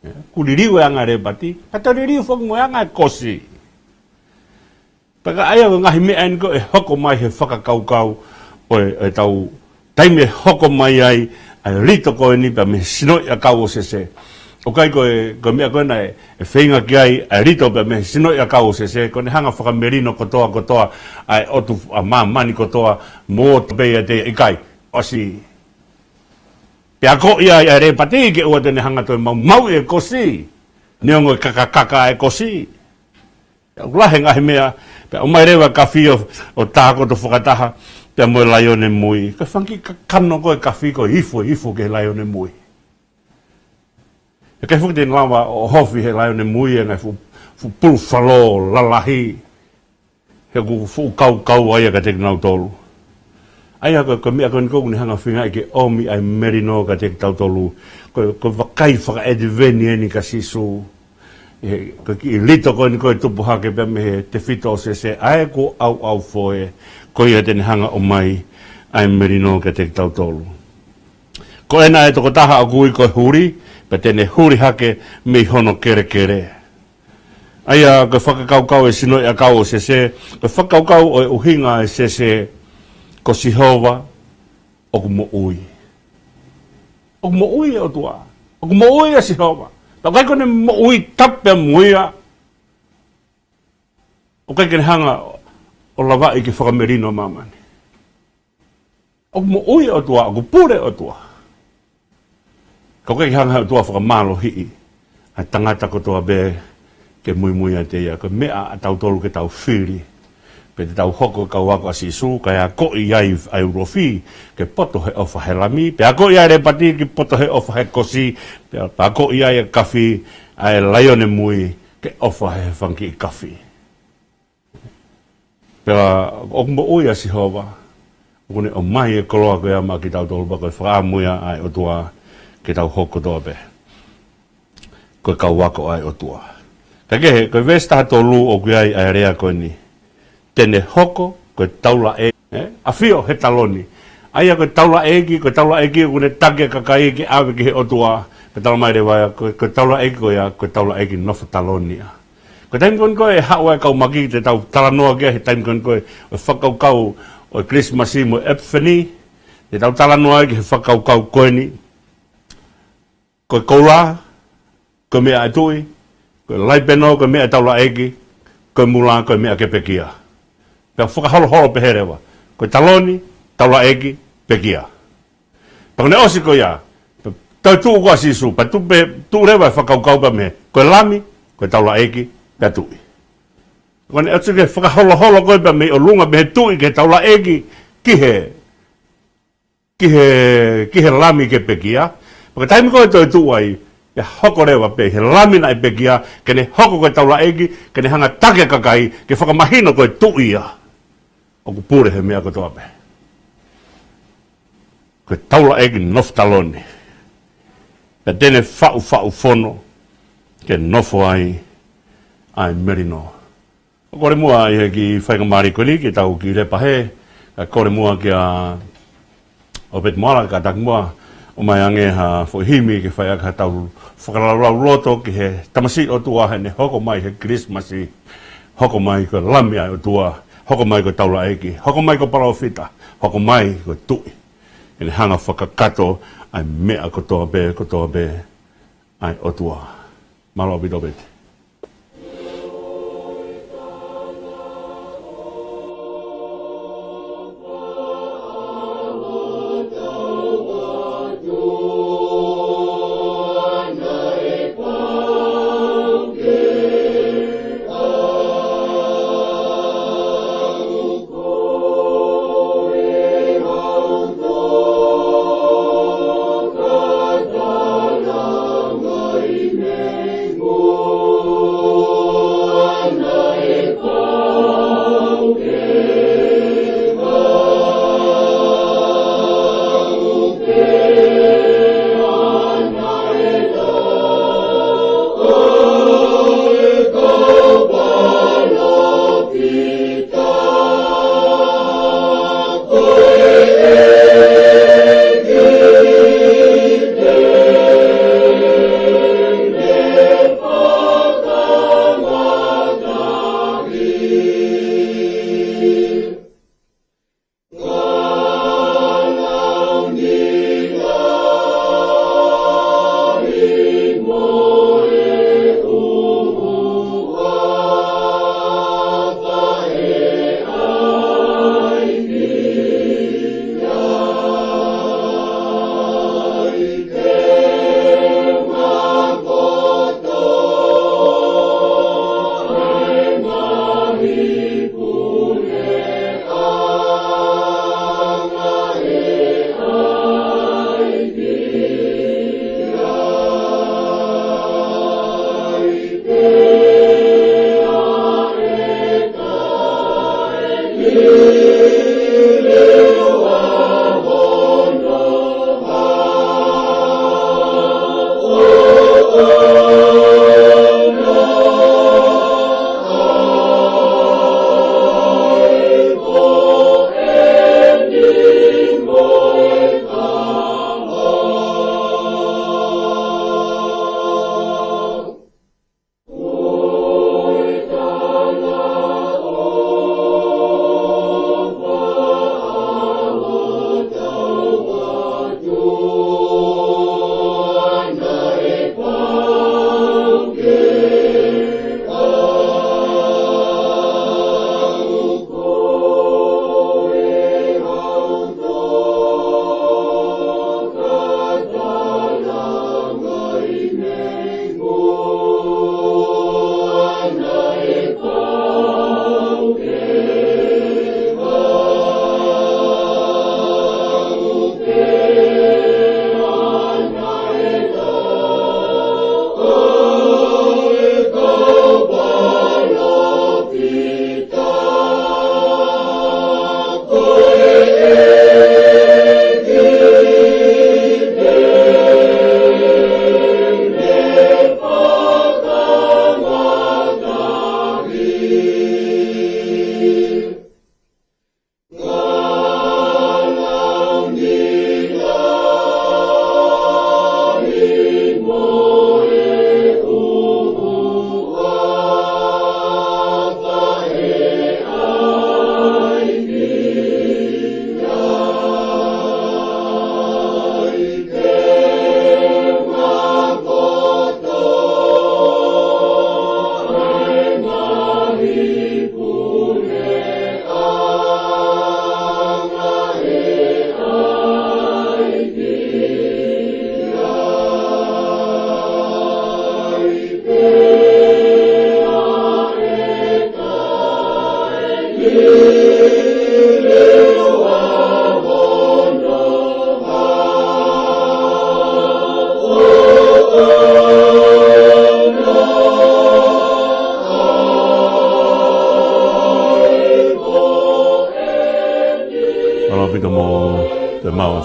Ē, kuo liliu e anga e lēpati, ka toe liliu foki mo e anga e kosi. Pea ka ʻai ʻa e ngaahi meʻa eni ko ē ʻe hoko mai he fakakaukau ʻo e, ʻo e tau taimi ʻe hoko mai ai ʻa e lito ko eni pea mei he sinoʻi ʻakau ʻo Sēsē. ʻOku ʻikai ko e, ko e meʻa ko ena ʻe, ʻe feinga ki ai ʻa e lito pea mei he sinoʻi ʻakau ʻo Sēsē, ko ʻene hanga fakamelino kotoa kotoa ʻa e ʻotu ʻa māmani kotoa mo ʻotu pē ia te ʻikai. ʻOsi. Pea ko ia ʻa e lēpati ke ʻoua te ne hanga toe maumauʻi e kosi. Neongo e kakakaka e kosi. ʻOku lahi e ngaahi meʻa, pea ʻomai leva e kafi ʻo, ʻo tākoto fakataha, pea mo e laione mui. Ko e fanga kiʻi kakano ko e kafi ko e ifo, ifo ki he laione mui. ʻIkai foki te ne lava ʻo ʻohofi he laione mui e ngaahi fuʻu, fuʻu pulu falō lalahi. He ʻoku fuʻu kaukau ʻa ia kiate kinautolu. ʻA ia ko e, ko e meʻa ko eni ʻoku ne hanga feinga ke ʻomi ʻa e melino kiate kitautolu. Ko e, ko e vakai fakaʻetiveni eni kia Sīsū. He, ko e kiʻi lito ko eni ko e tupu hake pea mei he tefito ʻo Sēsē, ʻa ē kuo ʻauʻaufoe, ko ia te ne hanga ʻomai ʻa e melino kiate kitautolu. Ko ena e tokotaha ʻoku ui ko e huli, pea te ne huli hake mei hono kelekele. ʻA ia ko e fakakaukau e sinoʻi ʻakau ʻo Sēsē, ko e fakakaukau ʻo e ʻuhinga e Sēsē, ko Sihova ʻoku moʻui. ʻOku moʻui e ʻOtua. ʻOku moʻui ʻa Sihova. Pea ʻoku ʻikai ko ʻene moʻui tapu pea mo ia ʻoku ʻikai ke ne hanga ʻo lavaʻi ke fakamelino ʻa māmani. ʻOku moʻui e ʻOtua, ʻoku pule e ʻOtua. Ka ʻoku ʻikai ke hanga he ʻOtua fakamālohiʻi ʻa e tangata kotoa pē ke muimui ʻiate ia. Ko e meʻa ʻatautolu ke tau fili. Pe te tau hoko kau ako ʻa Sīsū, kae akoʻi ai ʻa e ulofi ke poto he ʻofa he Lami, pea akoʻi ai e lēpati ke poto he ʻofa he kosi, pea akoʻi ai e kafi ʻa e laione mui ke ʻofa he fanga kiʻi kafi. Pea ʻoku moʻui ʻa Sihova, ʻoku ne ʻomai e koloa ko ia maʻa kitautolu pea ko e fakaʻamu ia ʻa e ʻOtua ke tau hoko kotoa pē ko e kau ako ʻa e ʻOtua. Ka kehe, ko e veesi taha tolu ʻoku ʻi ai ʻa e lea ko eni. Te ne hoko ko e taulaʻeiki, ē? ʻAfio he taloni. ʻA ia ko e taulaʻeiki, ko e taulaʻeiki ʻoku ne taki e kakai ke ʻave ki he ʻOtua. Pea talamai leva ia, ko e, ko e taulaʻeiki ko ia, ko e taulaʻeiki nofo taloni ia. Ko e taimi ko eni ko ē ʻe haʻu ai e kau maki te tau talanoa ki ai he taimi ko eni ko ē ʻo e fakakaukau ʻo e Kilisimasi mo e ʻEpifani, te tau talanoa ai ki he fakakaukau ko eni. Ko e koula, ko e meʻa ʻa e tuʻi, ko e laipeno, ko e meʻa ʻa e taulaʻeiki, ko e mula, ko e meʻa ke pekia. Pea fakaholoholo pehē leva, ko e taloni, taulaʻeiki, pekia. Pea ko ʻene ʻosi ko ia, pea toe tuʻu ko ē ʻa Sīsū, pea tuʻu pē, tuʻu leva e fakakaukau pea mei he, ko e Lami, ko e taulaʻeiki, pea tuʻi. Ko ʻene ʻosi ke fakaholoholo ko ē pea mei ʻolunga mei he tuʻi ki he taulaʻeiki, ki he, ki he, ki he Lami ke pekia. Pea ko e taimi ko ē ʻe toe tuʻu ai, ʻe hoko leva pē he Lami naʻe pekia, ke ne hoko ko e taulaʻeiki, ke ne hanga taki e kakai, ke fakamahino ko e tuʻi ia ʻoku pule he meʻa kotoa pē. Ko e taulaʻeiki nofo taloni. Pea te ne faʻufaʻu fono ke nofo ai ʻa e melino. ʻOku kole muʻa ʻi he kiʻi faingamālie ko eni ke tau kiʻi lepa hē, kae kole muʻa kia ʻOpeti Moala ke kātaki muʻa ʻomai ange ha foʻi himi ke fai ʻaki ha tau fakalaulauloto ki he tamasiʻi ʻOtua heʻene hoko mai he Kilisimasi, hoko mai ko e Lami ʻa e ʻOtua, hoko mai ko e taulaʻeiki, hoko mai ko e palōfita, hoko mai ko e tuʻi. Ke ne hanga fakakakato ʻa e meʻa kotoa pē, kotoa pē ʻa e ʻOtua. Mālō ʻaupito ʻOpeti.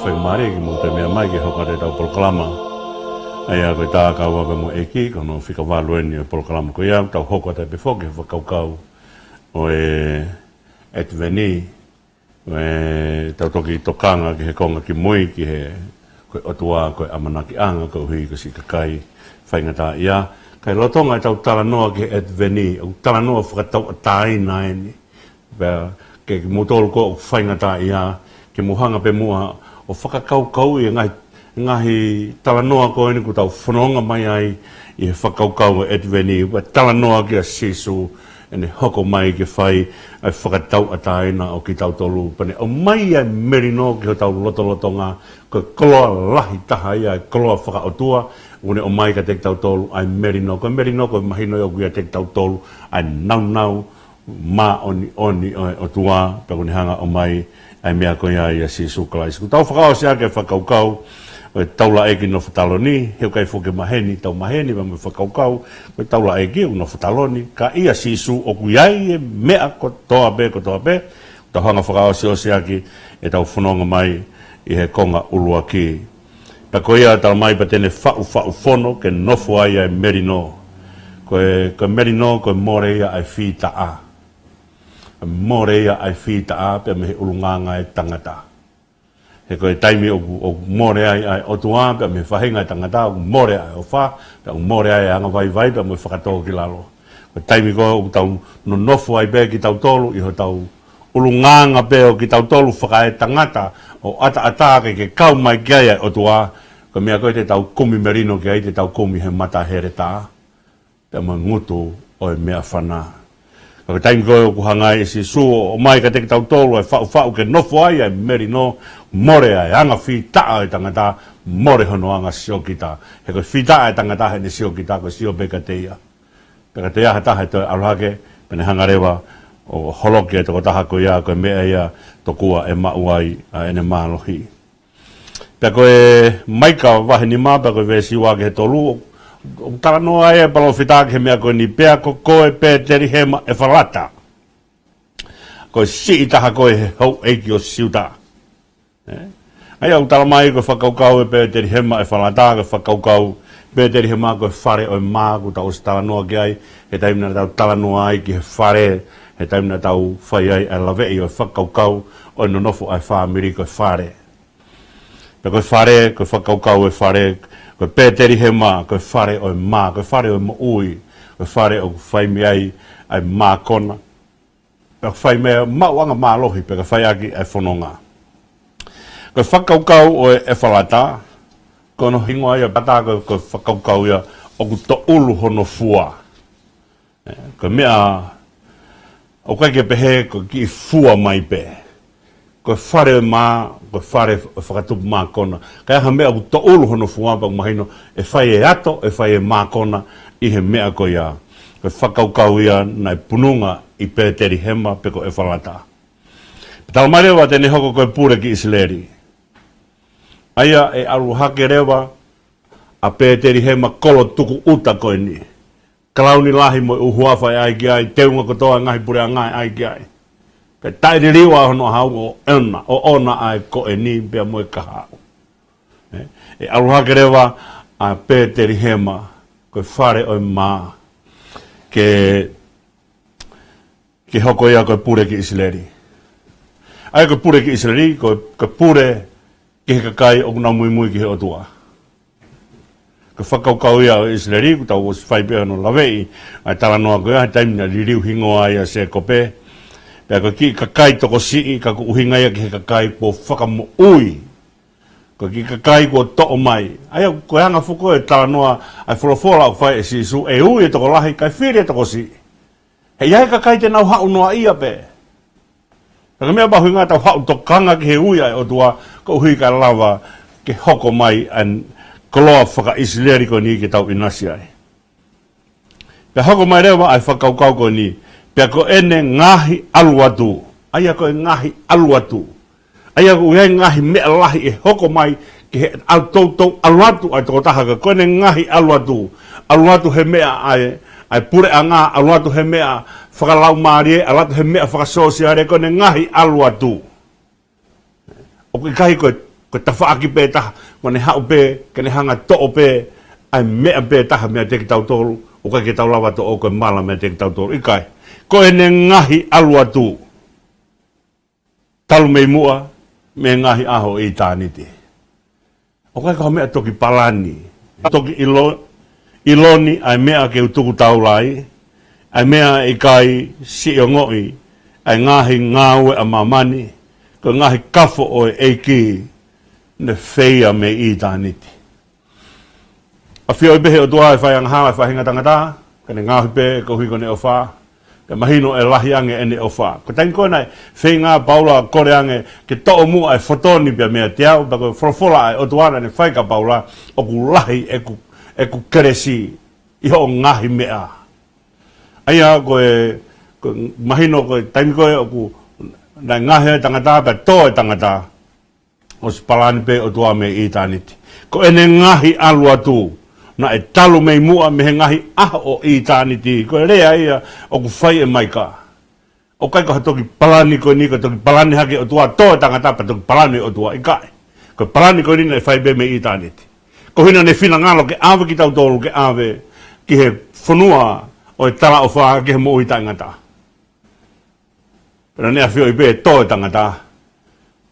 Faingamālie kimoutolu meʻa mai ke hoko atu ʻetau polokalama. ʻA ia ko e tā kau ave mo e ʻEiki, ko hono fika valu eni ʻo e polokalama ko ia, tau hoko atu pē foki he fakakaukau ʻo e ʻAtiveni, ʻo e tau toki tokanga ki he konga kimui, ki he ko e ʻOtua, ko e ʻamanakiʻanga, koeʻuhi ko siʻi kakai faingataʻaʻia. Kae lolotonga ʻetau talanoa ki he ʻAtiveni, ʻoku talanoa fakatauʻatāina eni. Pea ke kimoutolu ko ē ʻoku faingataʻaʻia, ke mou hanga pē muʻa ʻo fakakaukauʻi e ngaahi, ngaahi talanoa ko eni kuo tau fononga mai ai ʻi he fakakaukau ʻo e ʻAtiveni, ʻa e talanoa kia Sīsū, ʻene hoko mai ke fai ʻa e fakatauʻatāina ʻo kitautolu. Pea ne ʻomai ʻa e melino ki hotau lotolotonga, ko e koloa lahi taha ia, ʻa e koloa fakaʻotua, ʻoku ne ʻomai kiate kitautolu ʻa e melino. Ko e melino ko e mahino ia ʻoku ʻiate kitautolu ʻa e nāunau māʻoniʻoni ʻo e ʻOtua, pea ʻoku ne hanga ʻo ʻomai ʻa e meʻa ko ia ʻia Sīsū Kalaisi. Kuo tau fakaʻosi ʻaki e fakakaukau ʻo e taulaʻeiki nofo taloni, he ʻoku ʻikai foki ke maheni, tau maheni, pea mo e fakakaukau ʻo e taulaʻeiki ʻoku nofo taloni, ka ʻia Sīsū ʻoku ʻi ai e meʻa kotoa pē, kotoa pē, tau hanga fakaʻosiʻosi ʻaki ʻetau fononga mai ʻi he konga ʻuluaki. Pea ko ia talamai pea te ne faʻufaʻu fono ke nofo ai ʻa e melino. Ko e, ko e melino, ko e mole ia ʻa e fītaʻa. Mole ia ʻa e fītaʻa pea mei he ʻulungaanga ʻo e tangata. He ko e taimi ʻoku, ʻoku mole ai ʻa e ʻOtua pea mei he faʻahinga ʻo e tangata, ʻoku mole ʻa e ʻofa, pea ʻoku mole ai ʻa e angavaivai pea mo e fakatōkilalo. Ko e taimi ko ē ʻoku tau nonofo ai pē kitautolu ʻi hotau ʻulungaanga pē ʻo kitautolu fakaetangata ʻo ʻataʻatā ke, ke kau mai ki ai ʻa e ʻOtua, ko e meʻa ko ē te tau kumi melino ki ai, te tau kumi he mata heletā pea mo e ngutu ʻo e meʻafana. Ka ko e taimi ko ē ʻoku hanga ai ʻe Sīsū ʻo ʻomai kiate kitautolu ʻa e faʻufaʻu ke nofo ai ʻa e melino, mole ʻa e anga fītaʻa ʻo e tangata, mole hono anga siokita. He ko e fītaʻa ʻo e tangata heʻene siokita, ko e sio pē kiate ia. Pea ka toe ʻi ai ha taha ʻe toe ʻalu hake, pea ne hanga leva ʻo holoki ʻa e tokotaha ko ia, ko e meʻa ia tokua ʻe maʻu ai ʻa ʻene mālohi. Pea ko e Maika vahe nima, pea ko e veesi ua ki he tolu, ʻo, ʻo talanoa ai ʻa e palōfita ki he meʻa ko eni: Pea ko koe Pētelihema ʻEfalata, ko e siʻi taha koe he houʻeiki ʻo Siuta. ʻE? ʻA ia ʻoku talamai ko e fakakaukau ʻo e Pētelihema ʻEfalata, ko e fakakaukau Pētelihema ko e fale ʻo e mā, kuo tau ʻosi talanoa ki ai he taimi naʻa tau talanoa ai ki he fale, he taimi naʻa tau fai ai ʻa e laveʻi ʻo e fakakaukau ʻo e nonofo ʻa e fāmili ko e fale. Pea ko e fale, ko e fakakaukau ʻo e fale, ko e Pētelihema ko e fale ʻo e mā, ko e fale ʻo e moʻui, ko e fale ʻoku fai mei ai ʻa e mākona, pea fai mei ai ʻa e maʻuʻanga mālohi, pea ka fai ʻaki ʻa e fononga. Ko e fakakaukau ʻo e ʻEfalata, ko hono hingoa ia ʻEfalata, ko, ko e fakakaukau ia ʻoku toʻulu hono fua. ʻE, ko e meʻa, ʻoku ʻikai ke pehē ko e kiʻi fua mai pē. Ko e fale ʻo e mā, ko e fale ʻo e fakatupu mākona. Ka ʻi ai ha meʻa ʻoku toʻulu hono fua, pea ʻoku mahino ʻe fai e ato, ʻe fai e mākona ʻi he meʻa ko ia. Ko e fakakaukau ia naʻe pununga ʻi Pētelihema pe ko ʻEfalata. Pea talamai leva te ne hoko ko e pule ki ʻIsileli. ʻA ia ʻe ʻalu hake leva ʻa Pētelihema kolo tukuʻuta ko eni. Kalauni lahi mo e ʻū huafa ʻe ʻai ki ai, teunga kotoa e ngaahi puleʻanga ʻe ʻai ki ai. Pea taʻeliliu ʻa hono ʻaho ʻo ʻona, ʻo ʻona ʻa e ko eni pea mo e kahaʻu. ʻE, ʻe ʻalu hake leva ʻa Pētelihema, ko e fale ʻo e mā, ke, ke hoko ia ko e pule ki ʻIsileli. ʻA ia ko e pule ki ʻIsileli, ko, ko e pule ki he kakai ʻoku nau muimui ki he ʻOtua. Ko e fakakaukau ia ʻo ʻIsileli, kuo tau ʻosi fai pē hono laveʻi ʻa e talanoa ko ia, he taimi naʻe liliu hingoa ai ʻa Sēkope. Pea ko e kiʻi kakai tokosiʻi, ka ko e ʻuhinga ia ki he kakai kuo fakamoʻui. Ko e kiʻi kakai kuo toʻo mai. ʻA ia ko e anga foki ʻo e talanoa ʻa e folofola ʻoku fai ʻe Sīsū, ʻe ui e tokolahi, kae fili e tokosiʻi. He ʻe ʻi ai e kakai te nau haʻu noaʻia pē. Ka ko e meʻa mahuʻinga tau haʻu tokanga ki he ui ʻa e ʻOtua, koeʻuhi kae lava ke hoko mai ʻa e koloa faka-ʻIsileli ko eni ke tau ʻinasi ai. Pea hoko mai leva ʻa e fakakaukau ko eni, pea ko ʻene ngaahi ʻalu atu. ʻA ia ko e ngaahi ʻalu atu. ʻA ia ʻoku ʻi ai e ngaahi meʻa lahi ʻe hoko mai ki he ʻalu toutou ʻalu atu ʻa e tokotaha, ka ko ʻene ngaahi ʻalu atu. ʻAlu atu he meʻa ʻa e, ʻa e puleʻanga, ʻalu atu he meʻa fakalaumālie, ʻalu atu he meʻa fakasōsiale, ko ʻene ngaahi ʻalu atu. ʻOku ʻikai ko e Ko e tafaʻaki pē taha, ko ʻene haʻu pē, ke ne hanga toʻo pē ʻa e meʻa pē taha meiate kitautolu, ʻoku ʻikai ke tau lava toʻo, ko e mala meiate kitautolu. ʻIkai, ko ʻene ngaahi ʻalu atu talu mei muʻa, mei he ngaahi ʻaho ʻo ʻitāniti. ʻOku ʻikai ko ha meʻa toki palani, toki ʻilo, ʻilo ni ʻa e meʻa ke u tuku taula ai, ʻa e meʻa ʻe ʻikai siʻi ongoʻi ʻa e ngaahi ngāue ʻa māmani, ko e ngaahi kafo ʻo e ʻEiki naʻe feia mei ʻitāniti. ʻAfioʻi pē he ʻOtua ʻa e fai angahala ʻa e faʻahinga ʻo e tangata, ke ne ngaohi pē koeʻuhi ko ʻene ʻofa, pea mahino ʻe lahi ange ʻene ʻofa. Ko e taimi ko ē naʻe feinga ʻa Paula ʻo kole ange ke toʻo muʻa ʻa e foto ni pea meiate au, pea ko e folofola ʻa e ʻOtua naʻa ne fai kia Paula, ʻoku lahi ʻeku, ʻeku kelesi ʻi hoʻo ngaahi meʻa. ʻA ia ko e, ko e mahino ko e taimi ko ē ʻoku, naʻe ngaohi ʻa e tangata, pea tō ʻa e tangata, ʻosi palani pē ʻOtua mei ʻitāniti. Ko ʻene ngaahi ʻalu atu, naʻe talu mei muʻa mei he ngaahi ʻaho ʻo ʻitāniti. Ko e lea ia ʻoku fai ʻe Maika. ʻOku ʻikai ko ha toki palani ko eni, ko e toki palani hake ʻOtua, tō ʻa e tangata pea toki palani ʻOtua, ʻikai. Ko e palani ko eni naʻe fai pē mei ʻitāniti. Ko e ʻuhinga naʻe finangalo ke ʻave kitautolu, ke ʻave ki he fonua ʻo e talaʻofa, ki he moʻui taʻengata. Pea naʻa ne ʻafioʻi pē tō ʻa e tangata.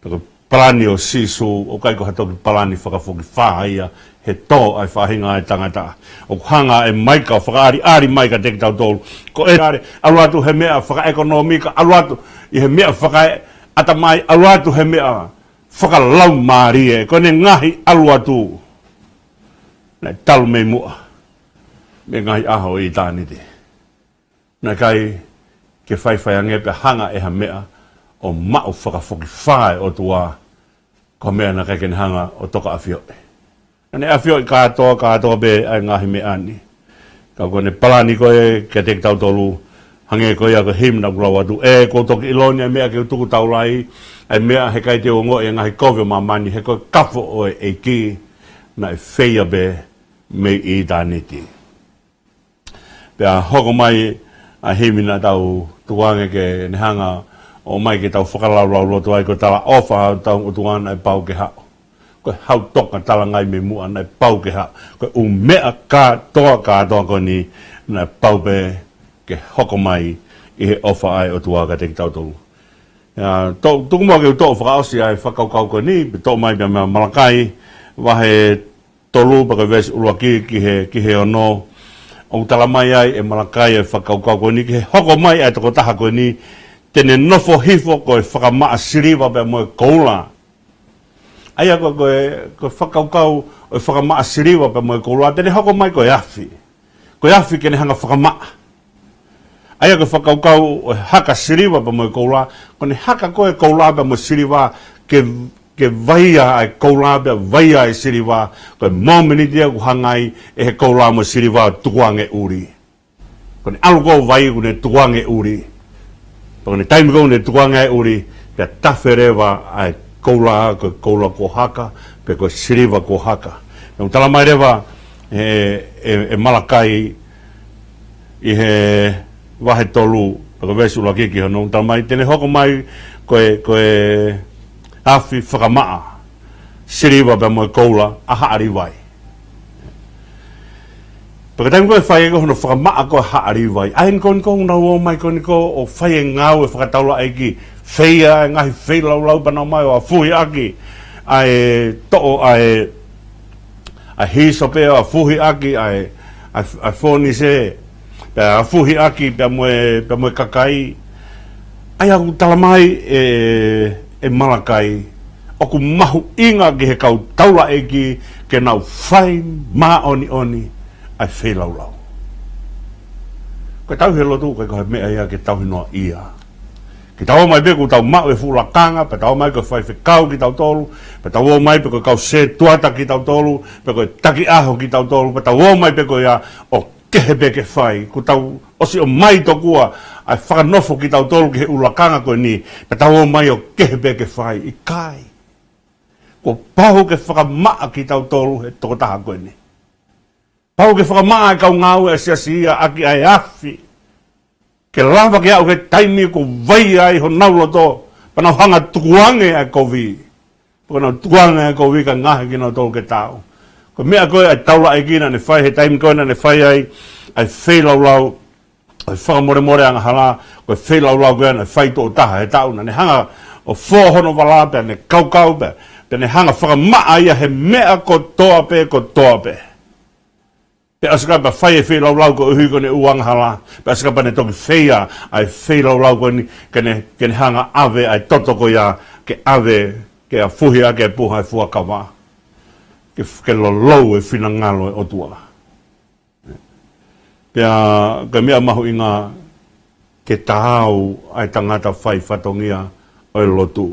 Pea ko e palani ʻo Sīsū, ʻoku ʻikai ko ha toki palani fakafokifā ia, he tō ʻa e faʻahinga ʻo e tangata. ʻOku hanga ʻe Maika ʻo fakaʻaliʻali mai kiate kitautolu. Ko e ʻalu atu he meʻa fakaʻekonōmika, ʻalu atu ʻi he meʻa fakaʻatamai, ʻalu atu he meʻa fakalaumālie. Ko ʻene ngaahi ʻalu atu, naʻe talu mei muʻa mei he ngaahi ʻaho ʻo ʻitāniti. Naʻe ʻikai ke faifai ange pea hanga ʻe ha meʻa ʻo maʻu fakafokifā ʻe he ʻOtua, ko e meʻa naʻe ʻikai ke ne hanga ʻo toka ʻafioʻi. Naʻa ne ʻafioʻi kātoa, kātoa pē ʻa e ngaahi meʻa ni. Ka ko ʻene palani ko ē kiate kitautolu, hangē ko ia ko e himi naʻa ku lau atu, ʻe, kuo u toki ʻilo ni ʻa e meʻa ke u tuku taula ai, ʻa e meʻa he ʻikai te u ongoʻi ʻa e ngaahi kovi ʻo māmani, he ko e kafo ʻo e ʻEiki naʻe feia pē mei ʻitāniti. Pea hoko mai ʻa e himi naʻa tau tukuange ke ne hanga ʻo ʻomai ke tau fakalaulauloto ai, ko e talaʻofa ʻa hotau ʻOtua naʻe pau ke haʻu. Ko e hau toka talangai mei muʻa naʻe pau ke haʻu. Ko e ʻū meʻa kātoa, kātoa ko eni naʻe pau pē ke hoko mai ʻi he ʻofa ʻa e ʻOtua kiate kitautolu. ʻIo, to-, tuku muʻa ke u toʻo fakaʻosi ʻa e fakakaukau ko eni, pea toʻo mai pē mei Malakai, vahe tolu pea ko e veesi ʻuluaki ki he, ki he ono. ʻOku tala mai ai ʻe Malakai ʻa e fakakaukau ko eni ki he hoko mai ʻa e tokotaha ko eni, te ne nofo hifo ko e fakamaʻa siliva pea mo e koula. ʻA ia ko, ko e, ko e fakakaukau ʻo e fakamaʻa siliva pea mo e koula, te ne hoko mai ko e afi. Ko e afi ke ne hanga fakamaʻa. ʻA ia ko e fakakaukau ʻo e haka siliva pea mo e koula, ko ʻene haka ko ē koula pea mo e siliva ke, ke vaia ʻa e koula pea vaia ʻa e siliva, ko e mōmeniti ia ʻoku hanga ai ʻe he koula mo e siliva ʻo tukuange ʻuli. Ko ʻene ʻalu ko ē ʻo vai, ko ʻene tukuange ʻuli. Pea ko ʻene taimi ko ē ʻoku ne tukuange ai ʻuli, pea tafe leva ʻa e koula, ko e koula kuo haka, pe ko e siliva kuo haka. Naʻe tala mai leva ʻe, ʻe, ʻe Malakai ʻi he vahe tolu, pea ko e veesi ʻuluaki ki he ono, tala mai, te ne hoko mai ko e, ko e afi fakamaʻa siliva pea mo e koula ʻa Haʻa Līvai. Pea ko e taimi ko ē ʻe fai ai ko ē hono fakamaʻa ko ē ʻa Haʻa Līvai, ʻa eni ko eni ko ē ʻoku nau ō mai ko eni ko ē ʻo fai e ngāue fakataulaʻeiki, feia e ngaahi feilaulau pea nau ō mai ʻo afuhi ʻaki ʻa e toʻo ʻa e, ʻa e hīsope, ʻo afuhi ʻaki ʻa e, ʻa e, ʻa e fōnise, pea afuhi ʻaki pea mo e, pea mo e kakai. ʻA ia ʻoku tala mai ʻe, ʻe Malakai, ʻoku mahuʻinga ki he kau taulaʻeiki ke nau fai māʻoniʻoni ʻa e feilaulau. Ko e tauhi e lotu, ʻoku ʻikai ko ha meʻa ia ke tauhi noaʻia. Ke tau ō mai pē kuo tau maʻu e fuʻu lakanga, pea tau ō mai ko e faifekau kitautolu, pea tau ō mai pē ko e kau sētuata kitautolu, pe ko e taki ʻaho kitautolu, pea tau ō mai pē ko ia ʻo kehe pē ke fai, kuo tau ʻosi ʻomai tokua ʻa e fakanofo kitautolu ki he ʻū lakanga ko eni, pea tau ō mai ʻo kehe pē ke fai, ʻikai. Kuo pau ke fakamaʻa kitautolu ʻe he tokotaha ko eni. Pau ke fakamaʻa e kau ngāue ʻa e siasi ia ʻaki ʻa e afi. Ke lava ke aʻu ki he taimi ʻoku vaia ai honau loto, pea nau hanga tukuange ʻa e kovi. Ko ʻenau tukuange ʻa e kovi kae ngaohi kinautolu ke taau. Ko e meʻa ko ē ʻa e taulaʻeiki naʻa ne fai he taimi ko ē naʻa ne fai ai ʻa e feilaulau, ʻa e fakamolemole angahala, ko e feilaulau ko ē naʻe fai tuʻo taha he taʻu, naʻa ne hanga ʻo fō hono vala pea ne kaukau pē, pea ne hanga fakamaʻa ia he meʻa kotoa pē, kotoa pē. Pea ʻosi kapau fai e feilaulau koeʻuhi ko ʻene ʻū angahala, pea ʻosi kapau ne toki fai ʻa e feilaulau ko eni, ke ne, ke ne hanga ʻave ʻa e toto ko ia, ke ʻave, ke ʻafuhi ʻaki e puha ʻo e fuakava, ke, ke lolou e finangalo ʻo e ʻOtua. Pea ko e meʻa mahuʻinga ke taau ʻa e tangata fai fatongia ʻo e lotu.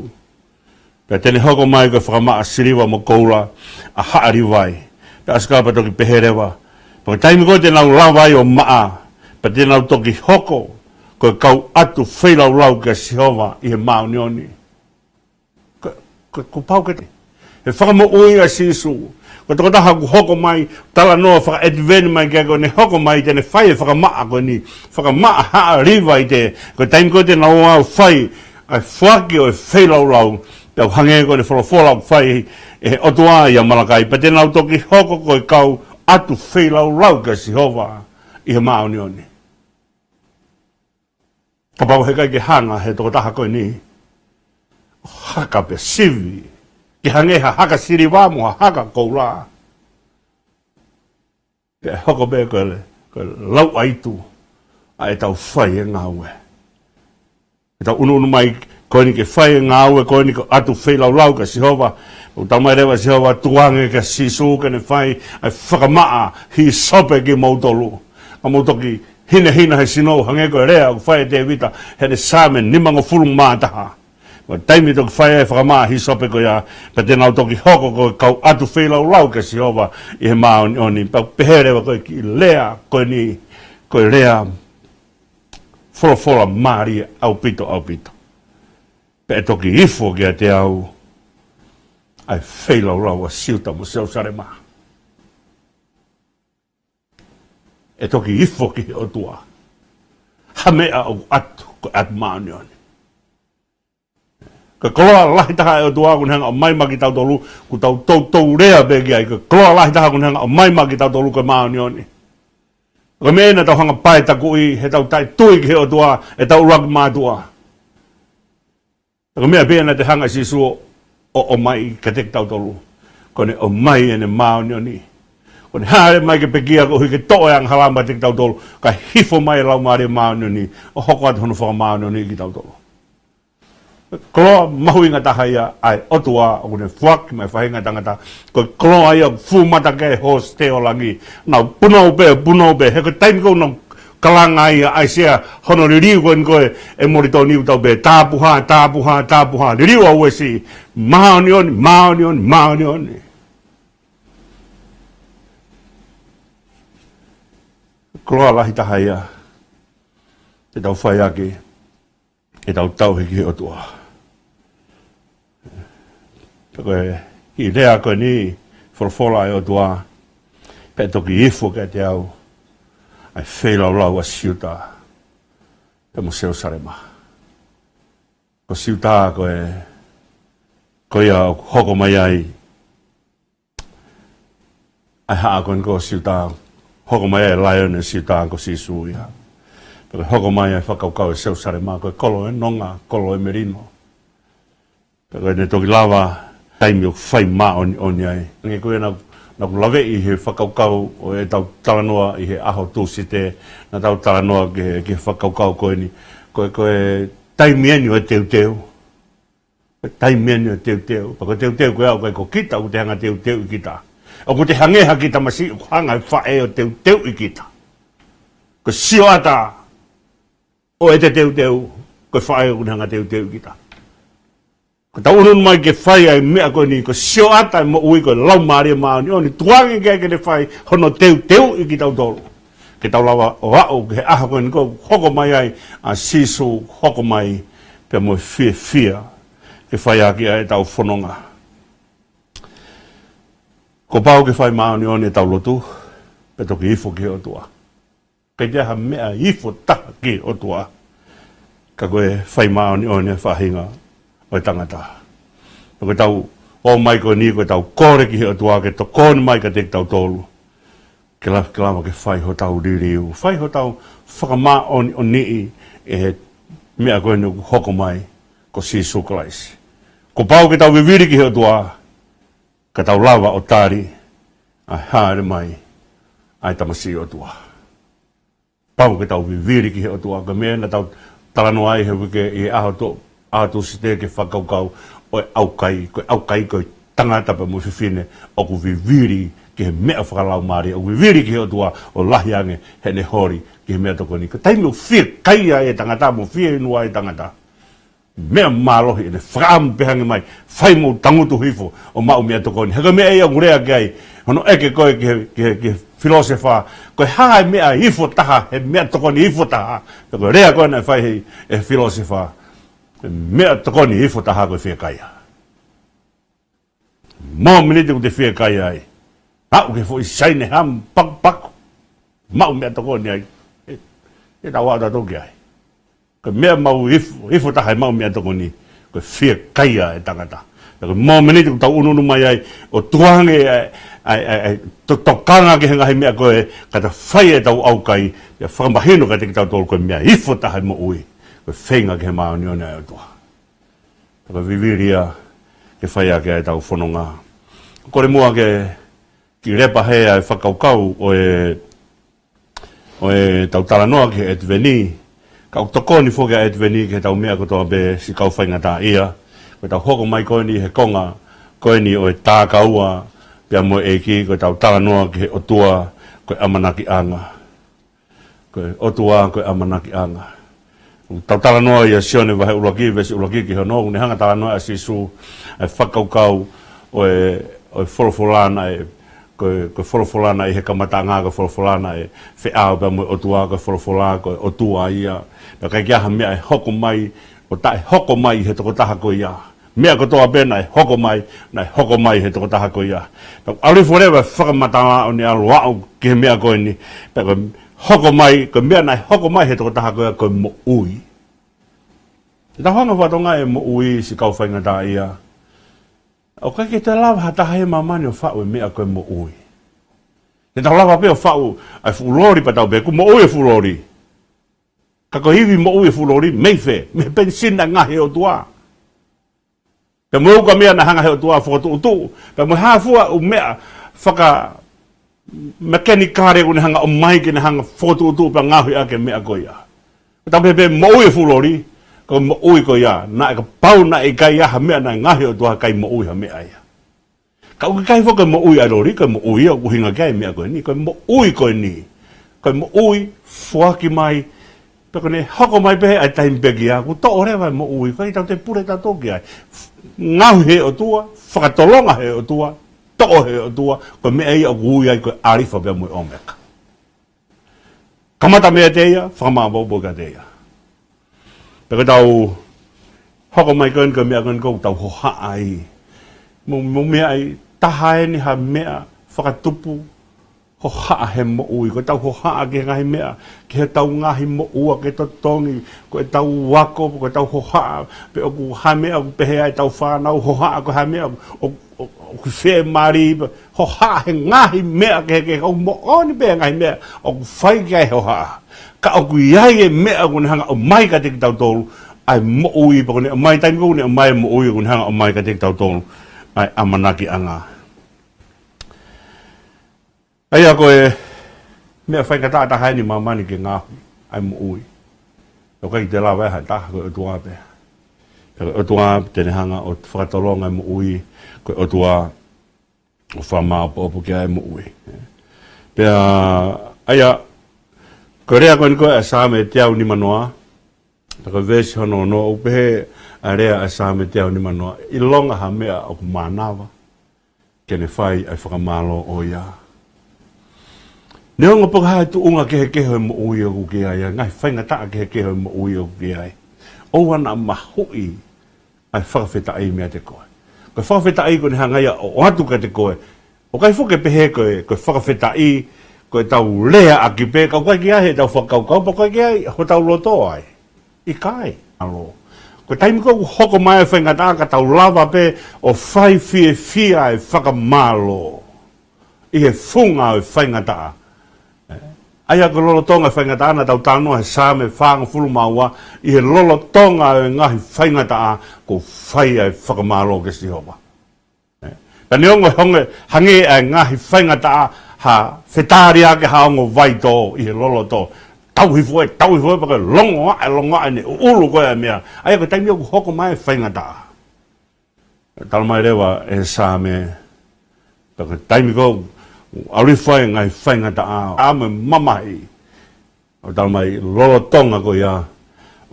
Pea te ne hoko mai ko e fakamaʻa siliva mo koula ʻa Haʻa Līvai. Pea ʻosi kapau toki pehē leva, pea ko e taimi ko ē te nau lava ai ʻo maʻa, pea te nau toki hoko ko e kau ʻatu feilaulau kia Sihova ʻi he māʻoniʻoni. Ko, ko, kuo pau ke te. He fakamoʻui ʻa Sīsū. Ko e tokotaha kuo hoko mai, talanoa fakaʻetiveni mai ke ko ʻene hoko mai te ne fai e fakamaʻa ko eni. Fakamaʻa Haʻa Līvai te, ko e taimi ko ē te nau ō ʻo fai ʻa e foaki ʻo e feilaulau. Pea ʻoku hangē ko ʻene folofola ʻoku fai ʻe he ʻOtua ʻia Malakai. Pea te nau toki hoko ko e kau ʻatu feilaulau kia Sihova ʻi he māʻoniʻoni. Kapau he ʻikai ke hanga he tokotaha ko eni ʻo haka pea sivi, ke hangē ha haka siliva mo ha haka koula, pea hoko pē ko e, ko e lauʻaitu ʻa ʻetau fai e ngāue. ʻEtau ʻunuʻunu mai ko eni ke fai e ngāue ko eni ko e ʻatu feilaulau kia Sihova. ʻOku talamai leva ʻe Sihova, tukuange kia Sīsū ke ne fai ʻa e fakamaʻa hīsope kimoutolu, ka mou toki hinehina he sino, hangē ko e lea ʻoku fai ʻe Tēvita heʻene Saame nimangofulu mā taha. Ko e taimi toki fai ai e fakamaʻa hīsope ko ia, pea te nau toki hoko ko e kau ʻatu feilaulau kia Sihova ʻi he māʻoniʻoni. Pea pehē leva ko e kiʻi lea ko eni, ko e lea folofola mālie ʻaupito, ʻaupito. Pea ʻe toki ifo kiate au ʻa e feilaulau ʻa Siuta mo Selūsalema. ʻE toki ifo ki he ʻOtua ha meʻa ʻoku ʻatu, ko e ʻatu māʻoniʻoni. Ko e koloa lahi taha ʻa e ʻOtua ʻoku ne hanga ʻo ʻomai maʻa kitautolu, ʻoku tau toutou lea pē ki ai, ko e koloa lahi taha ʻoku ne hanga ʻo ʻomai maʻa kitautolu ko e māʻoniʻoni. Ko e meʻa naʻa tau hanga ʻo paetakuʻi, heʻetau taʻetui ki he ʻOtua, ʻetau ʻuluaki mātuʻa. Ko e meʻa pē ia naʻe hanga ʻe Sīsū ʻo, ʻo ʻomai kiate kitautolu. Ko ʻene ʻomai ʻene māʻoniʻoni. Ko ʻene hāʻele mai ke pekia koeʻuhi ke toʻo e angahala maʻa kitautolu, kae hifo mai e Laumālie Māʻoniʻoni ʻo hoko atu hono fakamāʻoniʻoniʻi kitautolu. Koloa mahuʻinga taha ia ʻa e ʻOtua ʻoku ne foaki maʻa e faʻahinga ʻo e tangata. Ko e koloa ia ʻoku fuʻu mata ki ai e hōsite ʻo langi. Nau punou pē, punou pē. He ko e taimi ko ē naʻa nau kalanga ai ʻa ʻAisea hono liliu ko eni ko ē ʻe Molitoni, ʻoku tau pehē, tapuhā, tapuhā, tapuhā. Liliu ʻa Uesi, māʻoniʻoni, māʻoniʻoni, māʻoniʻoni. Koloa lahi taha ia te tau fai ʻaki ʻetau tauhi ki he ʻOtua. Pea ko e kiʻi lea ko eni, folofola ʻa e ʻOtua, pea ʻe toki ifo kiate au ʻa e feilaulau ʻa Siuta pea mo Selūsalema. Ko Siuta ko e, ko ia ʻoku hoko mai ai ʻa e haʻa ko eni ko Siuta, hoko mai ai e laione ʻo Siuta ko Sīsū ia. Pea ko e hoko mai ʻa e fakakaukau ʻe Selūsalema ko e kolo ʻo e nonga, kolo ʻo e melino. Pea ko ʻene toki lava taimi ʻo fai māʻoniʻoni ai. Hangē ko ia naʻa, naʻa ku laveʻi he fakakaukau ʻo ʻetau talanoa ʻi he ʻaho Tūsite, naʻa tau talanoa ki he, ki he fakakaukau ko eni. Ko e, ko e taimi eni ʻo e teuteu. Taimi eni ʻo e teuteu. Pea ko e teuteu ko ia ʻoku ʻikai ko kita ʻoku te hanga ʻo teuteuʻi kita. ʻOku te hangē ha kiʻi tamasiʻi ʻoku hanga ʻe he faʻē ʻo teuteuʻi kita. Ko e sioʻata ʻo ʻete teuteu, ko e faʻē ʻoku ne hanga ʻo teuteuʻi kita. Ko ʻetau ʻunuʻunu mai ke fai ʻa e meʻa ko eni, ko e sioʻata ʻo e moʻui ko e Laumālie Māʻoniʻoni, tukuange ke, ke ne fai hono teuteuʻi kitautolu. Ke tau lava ʻo aʻu ki he ʻaho ko eni ʻoku hoko mai ai ʻa Sīsū, hoko mai pea mo e fiefia ke fai ʻaki ʻa ʻetau fononga. Kuo pau ke fai māʻoniʻoni ʻetau lotu, pea toki ifo ki he ʻOtua. ʻIkai toe ʻi ai ha meʻa ifo taha ki he ʻOtua ka ko e fai māʻoniʻoni ʻa e faʻahinga ʻo e tangata. Pea ko ʻetau ʻOmai ko eni ko ʻetau kole ki he ʻOtua ke tokoni mai kiate kitautolu. Ke lava, ke lava ke fai hotau liliu, fai hotau fakamāʻoniʻoniʻi ʻe he meʻa ko eni ʻoku hoko mai ko Sīsū Kalaisi. Kuo pau ke tau vivili ki he ʻOtua, ka tau lava ʻo tali ʻa e hāʻele mai ʻa e Tamasiʻi ʻOtua. Pau ke tau vivili ki he ʻOtua, ko e meʻa naʻa tau talanoa ai he uike ʻi he ʻaho tō, ʻaho Tūsite ki he fakakaukau ʻo e ʻaukai, ko e ʻaukai ko e tangata pea mo e fefine ʻoku vivili ki he meʻa fakalaumālie, ʻoku vivili ki he ʻOtua ʻo lahi ange heʻene holi ki he meʻatokoni. Ko e taimi ʻoku fiekaia ai e tangata mo fieinua ai e tangata, meʻa mālohi ʻene fakaʻamu pē hangē mai, fai mo tangutu hifo ʻo maʻu meʻatokoni. He ko e meʻa ia ʻoku lea ki ai, hono ʻeke ko ē ki he, ki he, ki he filōsefa, ko e hā e meʻa ifo taha he meʻatokoni ifo taha? Pea ko e lea ko ē naʻe fai ʻe he, ʻe he filōsefa, meʻatokoni ifo taha ko e fiekaia. Mōmeniti ʻoku te fiekaia ai, aʻu ki he foʻi saine hamu pakupaku, maʻu meʻatokoni ai. ʻE, ʻe tau aʻu tautolu ki ai. Ko e meʻa maʻu ifo, ifo taha e maʻu meʻatokoni, ko e fiekaia e tangata. Pea ko e mōmeniti ʻoku tau ʻunuʻunu mai ai ʻo tuku ange ʻa e, ʻa e, ʻa e, ʻa e to-, tokanga ki he ngaahi meʻa ko ē, ka ta fai ʻetau ʻaukai, ʻe fakamahino kiate kitautolu ko e meʻa ifo taha e moʻui, ko e feinga ki he māʻoniʻoni ʻa e ʻOtua. Pea ko e vivili ia ke fai ʻaki ai ʻetau fononga. Kole muʻa ke kiʻi lepa hē ʻa e fakakaukau ʻo e, ʻo ʻetau talanoa ki he ʻEtiveni. Ka ʻoku tokoni foki ʻa e ʻEtiveni ki heʻetau meʻa kotoa pē, siʻi kau faingataʻaʻia. Ko ʻetau hoko mai ko eni he konga ko eni ʻo e takaua pea mo e ʻEiki, ko ʻetau talanoa ki he ʻOtua ko e ʻamanakiʻanga. Ko e ʻOtua ko e ʻamanakiʻanga. Tau talanoa ʻia Sione vahe ʻuluaki, veesi ʻuluaki ki he ono, ʻoku ne hanga talanoa ʻa Sīsū ʻa e fakakaukau ʻo e, ʻo e folofola naʻe, ko e, ko e folofola naʻe ʻi he kamataʻanga, ko e folofola naʻe feʻao pea mo e ʻOtua, ko e folofola ko e ʻOtua ia. Pea ʻikai ke ʻi ai ha meʻa ʻe hoko mai ʻo taʻe hoko mai ʻi he tokotaha ko ia. Meʻa kotoa pē naʻe hoko mai, naʻe hoko mai he tokotaha ko ia. Pea ʻalu hifo leva e fakamatala ʻo ne ʻalu ʻo aʻu ki he meʻa ko eni. Pea ko e hoko mai, ko e meʻa naʻe hoko mai he tokotaha ko ia ko e moʻui. Te tau hanga ʻo fakatokangaʻi e moʻui, siʻi kau faingataʻaʻia. ʻOku ʻikai ke toe lava ha taha ʻi māmani ʻo faʻu e meʻa ko e moʻui. Te tau lava pē ʻo faʻu ʻa e fuʻu loli pea tau pehē, ʻoku moʻui e fuʻu loli. Ka ko e ivi moʻui e fuʻu loli, mei fē? Mei he penisini naʻe ngaohi ʻe he ʻOtua. Pea mo e ukamea naʻe hanga ʻe he ʻOtua ʻo fokotuʻutuʻu. Pea mo e hā fua ʻū meʻa fakamekenikalé ʻoku ne hanga ʻo ʻomai ke ne hanga ʻo fokotuʻutuʻu pea ngaohi ʻaki e meʻa ko ia. Tau pehē pē moʻui e fuʻu loli, ko e moʻui ko ia. Naʻe kapau naʻe ʻikai ha meʻa naʻe ngaohi ʻe he ʻOtua, ʻikai moʻui ha meʻa ia. Ka ʻoku ʻikai foki ko e moʻui ʻa e loli, ko e moʻui ʻoku ʻuhinga ki ai e meʻa ko eni, ko e moʻui ko eni. Ko e moʻui foaki mai, pea ko ʻene hoko mai pē ʻa e taimi pē ko ia, kuo toʻo leva e moʻui, ʻikai ke tau toe pule tautolu ki ai. Ngaohi ʻe he ʻOtua, fakatolonga ʻe he ʻOtua, toʻo ʻe he ʻOtua, ko e meʻa ia ʻoku ui ai ko e ʻAlifa pea mo e ʻOmeka. Kamata meiate ia, fakamāʻopoʻopo kiate ia. Pea ko ʻetau hoko mai ko eni ki he meʻa ko eni ʻoku tau hohaʻa ai. Mo, mo meʻa ai, taha eni ha meʻa fakatupu hohaʻa he moʻui. Ko ʻetau hohaʻa ki he ngaahi meʻa, ki heʻetau ngaahi moʻua ke totongi, ko ʻetau ako, ko ʻetau hohaʻa, pe ʻoku ha meʻa ʻoku pehē ai ʻetau fānau, hohaʻa ko ha meʻa ʻoku, ʻoku, ʻoku fiemālie, hohaʻa he ngaahi meʻa kehekehe, ʻoku moʻoni pē ngaahi meʻa ʻoku fai ki ai e hohaʻa. Ka ʻoku ʻi ai e meʻa ʻoku ne hanga ʻo ʻomai kiate kitautolu ʻa e moʻui, pea ʻoku ne ʻomai taimi ko ē ʻoku ne ʻomai e moʻui, ʻoku ne hanga ʻo ʻomai kiate kitautolu ʻa e ʻamanakiʻanga. ʻA ia ko e meʻa faingataʻa taha eni ʻi māmani ke ngaohi ʻa e moʻui. ʻOku ʻikai te lava ʻe ha taha, ko e ʻOtua pē. Pea ko e ʻOtua te ne hanga ʻo fakatolonga e moʻui, ko e ʻOtua ʻoku fakamāʻopoʻopo ki ai e moʻui. Pea, ʻa ia, ko e lea ko eni ko ē ʻa e Saame teau nimanoa, pea ko e veesi hono ono, ʻoku pehē ʻa e lea ʻa e Saame teau nimanoa, ʻilonga ha meʻa ʻoku mānava ke ne fai ʻa e fakamālō ʻo ia. Neongo pe ko e hā e tuʻunga kehekehe ʻo e moʻui ʻoku ke ʻi ai, ʻa e ngaahi faingataʻa kehekehe ʻo e moʻui ʻoku ke ʻi ai, ʻoua naʻa mahuʻi ʻa e fakafetaʻi meiate koe. Ko e fakafetaʻi ko eni hanga ia ʻo ʻoatu kiate koe. ʻOku ʻikai foki ke pehē ko e, ko e fakafetaʻi, ko ʻetau lea ʻaki pē, ka ʻoku ʻikai ke ʻi ai heʻetau fakakaukau, pea ʻoku ʻikai ke ʻi ai hotau loto ai. ʻIkai, ʻalu. Ko e taimi ko ē ʻoku hoko mai e faingataʻa ka tau lava pē ʻo fai fiefia e fakamālō ʻi he funga ʻo e faingataʻa. ʻA ia ko e lolotonga e faingataʻa naʻa tau talanoa he Saame fāngofulu mā ua, ʻi he lolotonga e ngaahi faingataʻa ʻoku fai ai e fakamālō kia Sihova. Ka neongo e hangē, hangē ʻa e ngaahi faingataʻa ha fetaliake ha ongo vaitō ʻi he loloto. Tauhi foʻi, tauhi foʻi, pea ko e longoaʻa, longoaʻa ʻene ʻuʻulu ko ē ʻa e meʻa. ʻA ia ko e taimi ʻoku hoko mai e faingataʻa. Talamai leva ʻe he Saame, pea ko e taimi ko ē ʻoku ʻalu hifo ai e ngaahi faingataʻa, ʻa mo e mamahi. ʻOku talamai lolotonga ko ia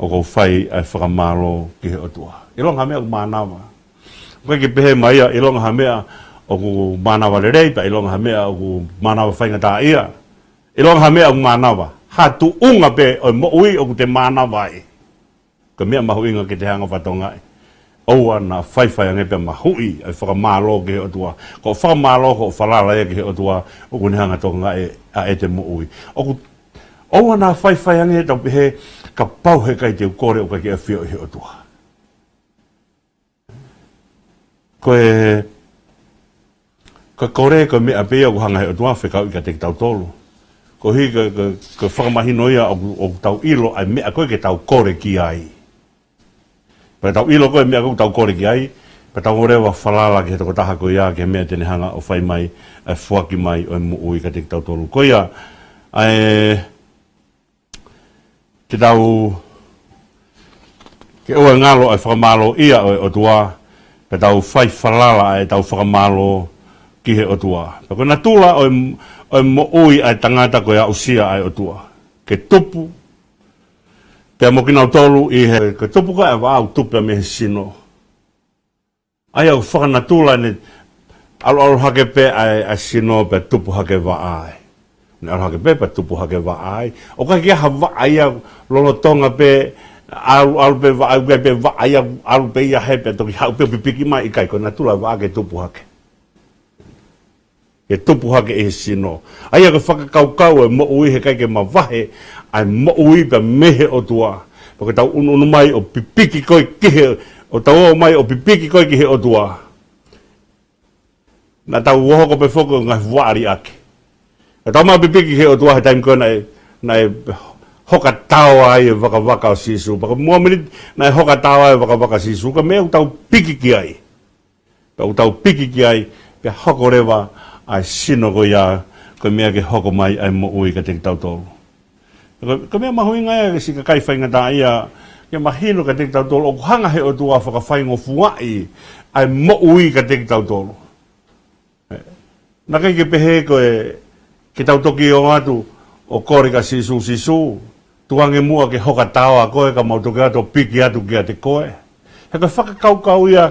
ʻoku ou fai ʻa e fakamālō ki he ʻOtua. ʻIlonga ha meʻa ʻoku mānava. ʻOku ʻikai ke pehē mai ia, ʻilonga ha meʻa ʻoku mānava lelei, pea ʻilonga ha meʻa ʻoku mānava faingataʻaʻia. ʻIlonga ha meʻa ʻoku mānava. Ha tuʻunga pē ʻo e moʻui ʻoku te mānava ai. Ko e meʻa mahuʻinga ke te hanga ʻo fakatokangaʻi. ʻOua naʻa faifai ange pea mahuʻi ʻa e fakamālō ki he ʻOtua. Ko e fakamālō ko e falala ia ki he ʻOtua, ʻoku ne hanga ʻo tokangaʻi ʻa ʻete moʻui. ʻOku, ʻoua naʻa faifai ange ʻetau pehē, kapau he ʻikai te u kole ʻoku ʻikai ke ʻafioʻi ʻe he ʻOtua. Ko e, ko e kole ko e meʻa pē ia ʻoku hanga ʻe he ʻOtua ʻo fekauʻi kiate kitautolu. Koeʻuhi ko e, ko e, ko e fakamahino ia ʻoku, ʻoku tau ʻilo ʻa e meʻa ko ē ke tau kole ki ai. Pea tau ʻilo ko ē meʻa ko ē ʻoku tau kole ki ai, pea tau ō leva ʻo falala ki he tokotaha ko ia, ki he meʻa te ne hanga ʻo fai mai, ʻa e foaki mai ʻo e moʻui kiate kitautolu. Ko ia, ʻa e, ke tau, ke ʻoua ʻe ngalo ʻa e fakamālōʻia ʻo e ʻOtua, pea tau fai falala ʻa ʻetau fakamālō ki he ʻOtua. Pea ko e natula ʻo e, ʻo e moʻui ʻa e tangata ko e aʻusia ʻa e ʻOtua. Ke tupu, pea mo kinautolu ʻi he, ke tupu ko ē ʻa e vaʻa ʻoku tupu ia mei he sino. ʻA ia ʻoku fakanatula ʻene ʻalu, ʻalu hake pē ʻa e, ʻa e sino pea tupu hake vaʻa ai. Ne ʻalu hake pē pea tupu hake vaʻa ai. ʻOku ʻikai ke ʻi ai ha vaʻa ia lolotonga pē, ʻalu, ʻalu pē vaʻa, ʻoku ʻi ai pē vaʻa ia, ʻalu pē ia hē pea toki haʻu pē ʻo pipiki mai, ʻikai, ko e natula vaʻa ke tupu hake. Ke tupu hake ʻi he sino. ʻA ia ko e fakakaukau ʻo e moʻui he ʻikai ke mavahe ʻa e moʻui pea mei he ʻOtua. Pea ko ʻetau ʻunuʻunu mai ʻo pipiki ko ē ki he, ʻo tau ō mai ʻo pipiki ko ē ki he ʻOtua. Naʻa tau ō hoko pē foki ʻo ngaahi vaʻa liʻaki. Naʻa tau ō mai ʻo pipiki ki he ʻOtua he taimi ko ē naʻe, naʻe hoka taoa ai e vakavaka ʻo Sīsū. Pea ko e mōmeniti naʻe hoka taoa ai e vakavaka ʻo Sīsū, ko e meʻa ʻoku tau piki ki ai. Pea ʻoku tau piki ki ai, pea hoko leva ʻa e sino ko ia, ko e meʻa ke hoko mai ʻa e moʻui kiate kitautolu. Ko e, ko e meʻa mahuʻinga ia ki he siʻi kakai faingataʻaʻia, ke mahino kiate kitautolu, ʻoku hanga ʻe he ʻOtua ʻo fakafaingofuaʻi ʻa e moʻui kiate kitautolu. Naʻe ʻikai ke pehē ko e, ke tau toki ō atu ʻo kole kia Sīsū, Sīsū, tuku ange muʻa ke hoka taoa koe ka mau toki ō atu ʻo piki atu kiate koe. He ko e fakakaukau ia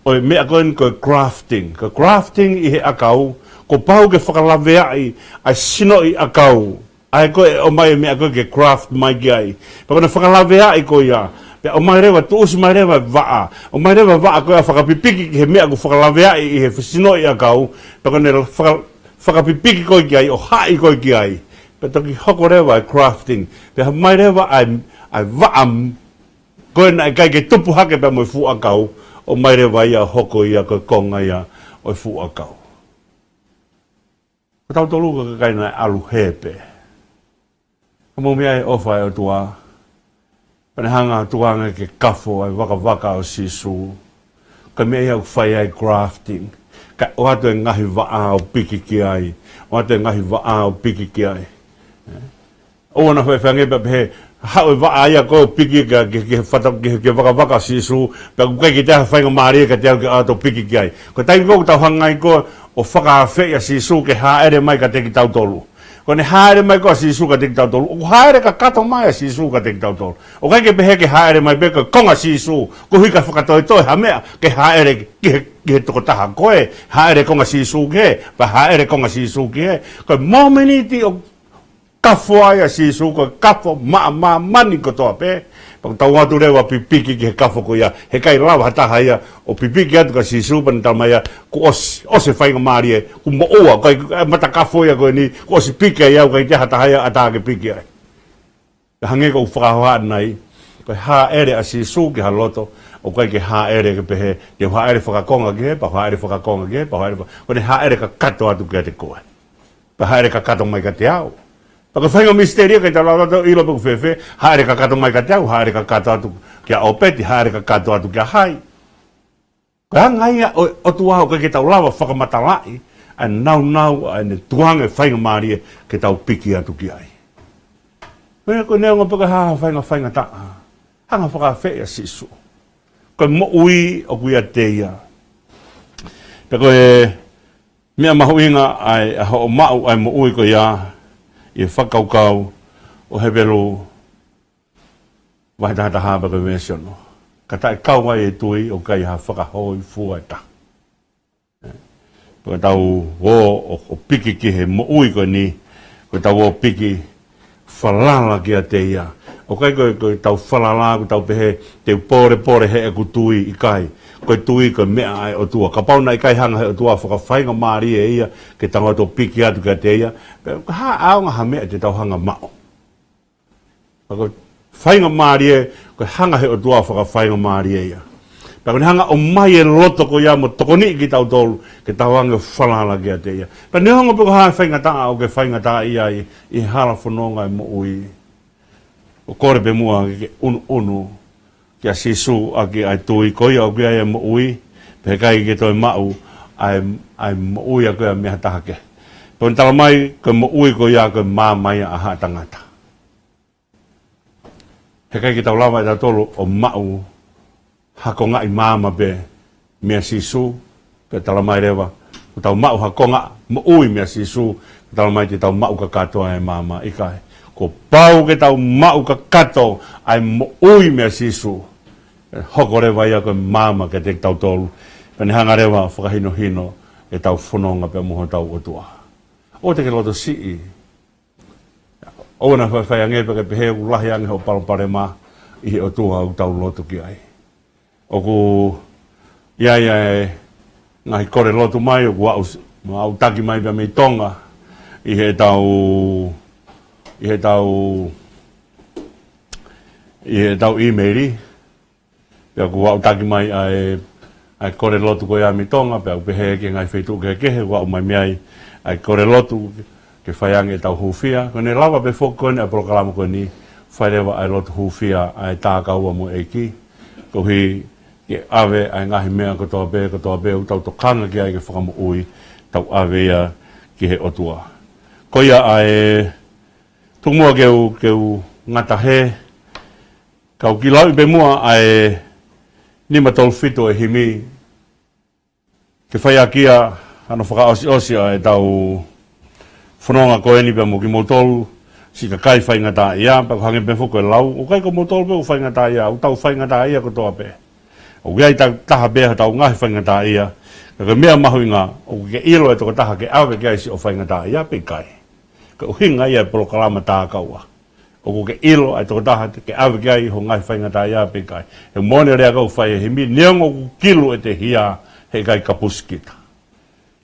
ʻo e meʻa ko eni ko e grafting. Ko e grafting ʻi he ʻakau, kuo pau ke fakalaveaʻi ʻa e sinoʻi ʻakau. ʻA ia ko e ʻomai e meʻa ko ē ke graft mai ki ai. Pea ko ʻene fakalaveaʻi ko ia. Pea ʻomai leva, tuʻusi mai leva e vaʻa. ʻOmai leva e vaʻa ko ia ʻo fakapipiki ki he meʻa kuo fakalaveaʻi ʻi he sinoʻi ʻakau. Pea ko ʻene faka-, fakapipiki koe ki ai, ʻo haʻi koe ki ai. Pea toki hoko leva e grafting. Pea ʻomai leva ʻa e, ʻa e vaʻa ko ē naʻe ʻikai ke tupu hake pea mo e fuʻu ʻakau. ʻOmai leva ia ʻo hoko ia ko e konga ia ʻo e fuʻu ʻakau. Ko tautolu ko e kakai naʻe ʻalu hē pē. Ka mou meaʻi e ʻofa ʻa e ʻOtua. Pea ne hanga ʻo tuku ange ke kafo ʻa e vakavaka ʻo Sīsū. Ko e meʻa ia ʻoku fai ai e grafting. Kae ʻoatu e ngaahi vaʻa ʻo piki ki ai. ʻOatu e ngaahi vaʻa ʻo piki ki ai. ʻOua naʻa faifai ange pea pehē, haʻu e vaʻa ia ko ē ʻo piki ki, ki, ki he fata, ki, ki he vakavaka ʻo Sīsū, pea ʻoku ʻikai ke toe ʻi ai ha faingamālie kiate au ke ʻalu atu ʻo piki ki ai. Ko e taimi ko ē ʻoku tau hanga ai ko ē ʻo fakaafeʻi ʻa Sīsū ke hāʻele mai kiate kitautolu. Ko ʻene hāʻele mai ko ē ʻa Sīsū kiate kitautolu, ʻoku hāʻele kakato mai ʻa Sīsū kiate kitautolu. ʻOku ʻikai ke pehē ke hāʻele mai pē ko e konga ʻo Sīsū, koeʻuhi ka fakatoetoe ha meʻa ke hāʻele ki he, ki he tokotaha ko ē, hāʻele konga ʻo Sīsū ki hē, pea hāʻele konga ʻo Sīsū ki hē. Ko e mōmeniti ʻoku kafo ai ʻa Sīsū, ko e kafo maʻa māmani kotoa pē. Pea ʻoku tau ō atu leva ʻo pipiki ki he kafo ko ia. He ʻikai lava ha taha ia ʻo pipiki atu kia Sīsū pea ne talamai ia, kuo ʻosi, ʻosi e faingamālie, kuo moʻua, ko e matakafo ia ko eni, kuo ʻosi piki ai au, ʻikai toe ʻi ai ha taha ia ʻe ʻatā ke piki ai. Pea hangē ko ʻeku fakahohaʻa ʻanenai, Ko e hāʻele ʻa Sīsū ki ha loto, ʻoku ʻikai ke hāʻele ke pehē, te u hāʻele fakakonga ki hē, pea u hāʻele fakakonga ki hē, pea u hāʻele faka-, ko ʻene hāʻele kakato atu kiate koe. Pea hāʻele kakato mai kiate au. Pea ko e faʻahinga misiteli ia ʻikai te tau lava ʻo ʻilo pe ʻoku fēfē, hāʻele kakato mai kiate au, hāʻele kakato atu kia ʻŌpeti, hāʻele kakato atu kia hai. Ko e anga ia ʻo, ʻOtua ʻoku ʻikai ke tau lava fakamatalaʻi ʻa e nāunau, ʻa ʻene tukuange faingamālie ke tau piki atu ki ai. Meʻa ko e neongo pe ko e hā ha faʻahinga faingataʻa, hanga ʻo fakaafeʻi ʻa Sīsū. Ko e moʻui ʻoku ʻiate ia. Pea ko e meʻa mahuʻinga ʻa e, ʻa hoʻo maʻu ʻa e moʻui ko ia ʻi he fakakaukau ʻo Hepelū vahe taha taha pea ko e veesi ono. Ka taʻe kau ai e tui ʻoku ʻikai ha fakahōifua ʻe taha. Ko ʻetau ō ʻo, ʻo piki ki he moʻui ko eni, ko ʻetau ō piki falala kiate ia. ʻOku ʻikai ko e, ko ʻetau falala, ko ʻetau pehē, te u pōlepole heʻeku tui, ʻikai. Ko e tui ko e meʻa ʻa e ʻOtua. Kapau naʻe ʻikai hanga he ʻOtua ʻo fakafaingamālie ia, ke tau ō ʻo piki atu kiate ia, pea ko e hā ʻaonga ha meʻa te tau hanga ʻo maʻu. Pea ko e faingamālie, ko e hanga he ʻOtua ʻo fakafaingamālie ia. Pea ko ʻene hanga ʻo ʻomai e loto ko ia mo tokoniʻi kitautolu, ke tau hanga ʻo falala kiate ia. Pea neongo pe ko e hā e faingataʻa ʻoku ke faingataʻaʻia ai ʻi he hala fononga ʻo e moʻui, ʻoku kole pē muʻa ke ke ʻunuʻunu kia Sīsū ʻaki ʻa e tui ko ia ʻoku ʻi ai e moʻui, pea heʻikai ke toe maʻu ʻa e, ʻa e moʻui ʻa ko ia mei ha taha kehe. Pea ʻoku ne talamai ko e moʻui ko ia ko e maama ia ʻa haʻa tangata. Heʻikai ke tau lava ʻe tautolu ʻo maʻu ha kongaʻi maama pē meia Sīsū, pea talamai leva, kuo tau maʻu ha konga moʻui meia Sīsū, pea talamai te tau maʻu kakato ʻa e maama, ʻikai. Kuo pau ke tau maʻu kakato ʻa e moʻui meia Sīsū. ʻE hoko leva ia ko e maama kiate kitautolu. Pea ne hanga leva ʻo fakahinohino ʻetau fononga pea mo hotau ʻOtua. ʻOua te ke loto siʻi. ʻOua naʻa faifai ange pea ke pehē ʻoku lahi ange hoʻo palopalema ʻi he ʻOtua ʻoku tau lotu ki ai. ʻOku ʻi ai ʻa e ngaahi kole lotu mai, ʻoku aʻu s-, aʻutaki mai pea mei Tonga, ʻi heʻetau, ʻi heʻetau, ʻi heʻetau ʻīmeili. Pea ʻoku aʻutaki mai ʻa e, ʻa e kole lotu ko ia mei Tonga, pea ʻoku pehē ki he ngaahi feituʻu kehekehe, ʻoku aʻu mai mei ai ʻa e kole lotu, ke fai ange ʻetau hūfia. Ko ʻene lava pē foki ko eni ʻa e polokalama ko eni, fai leva ʻa e lotu hūfia ʻa e tākaua mo e ʻEiki. Koeʻuhi ke ʻave ʻa e ngaahi meʻa kotoa pē, kotoa pē ʻoku tau tokanga ki ai ke fakamoʻui, tau ʻave ia ki he ʻOtua. Ko ia ʻa e, tuku muʻa ke u, ke u ngata hē, ka u kiʻi lau pē muʻa ʻa e nima tolu fitu ʻo e himi, ke fai ʻaki ia hano fakaʻosiʻosi ʻa ʻetau fononga ko eni pea mo kimoutolu siʻi kakai faingataʻaʻia, pea ʻoku hangē pē foki ko e lau, ʻoku ʻikai ko moutolu pē ʻoku faingataʻaʻia, ʻoku tau faingataʻaʻia kotoa pē. ʻOku ʻi ai ta-, taha pē hotau ngaahi faingataʻaʻia, ka ko e meʻa mahuʻinga, ʻoku ke ʻilo e tokotaha ke ʻave ki ai siʻo faingataʻaʻia pe ʻikai. Ko e ʻuhinga ia e polokalama tākaua. ʻOku ke ʻilo ʻa e tokotaha ke ʻave ki ai ho ngaahi faingataʻaʻia pe ʻikai. He moʻoni e lea ʻoku fai he himi, neongo ʻoku kilu ʻete hia, heʻikai kapusi kita.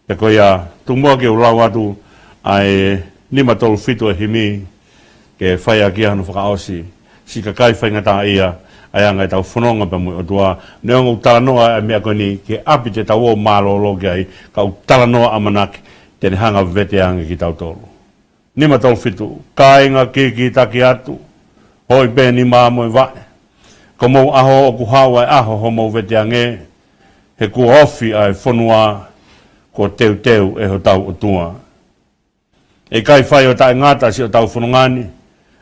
Pea ko ia, tuku muʻa ke u lau atu ʻa e nima tolu fitu ʻo e himi, ke fai ʻaki ia hano fakaʻosi, siʻi kakai faingataʻaʻia, ʻa e anga ʻetau fononga pea mo e ʻOtua, neongo ʻoku talanoa ʻa e meʻa ko eni ki he ʻapi te tau ō mālōlō ki ai, ka ʻoku talanoa ʻamanaki, te ne hanga ʻo vete ange kitautolu. Nima tolu fitu, kāinga kikitaki atu, hoi pē nima mo e vaʻe. Ko homou ʻaho ʻoku haʻu ʻa e ʻaho homou veteange, he kuo ofi ʻa e fonua, kuo teuteu ʻe hotau ʻOtua. ʻIkai fai ʻo taʻengata siʻotau fononga ni,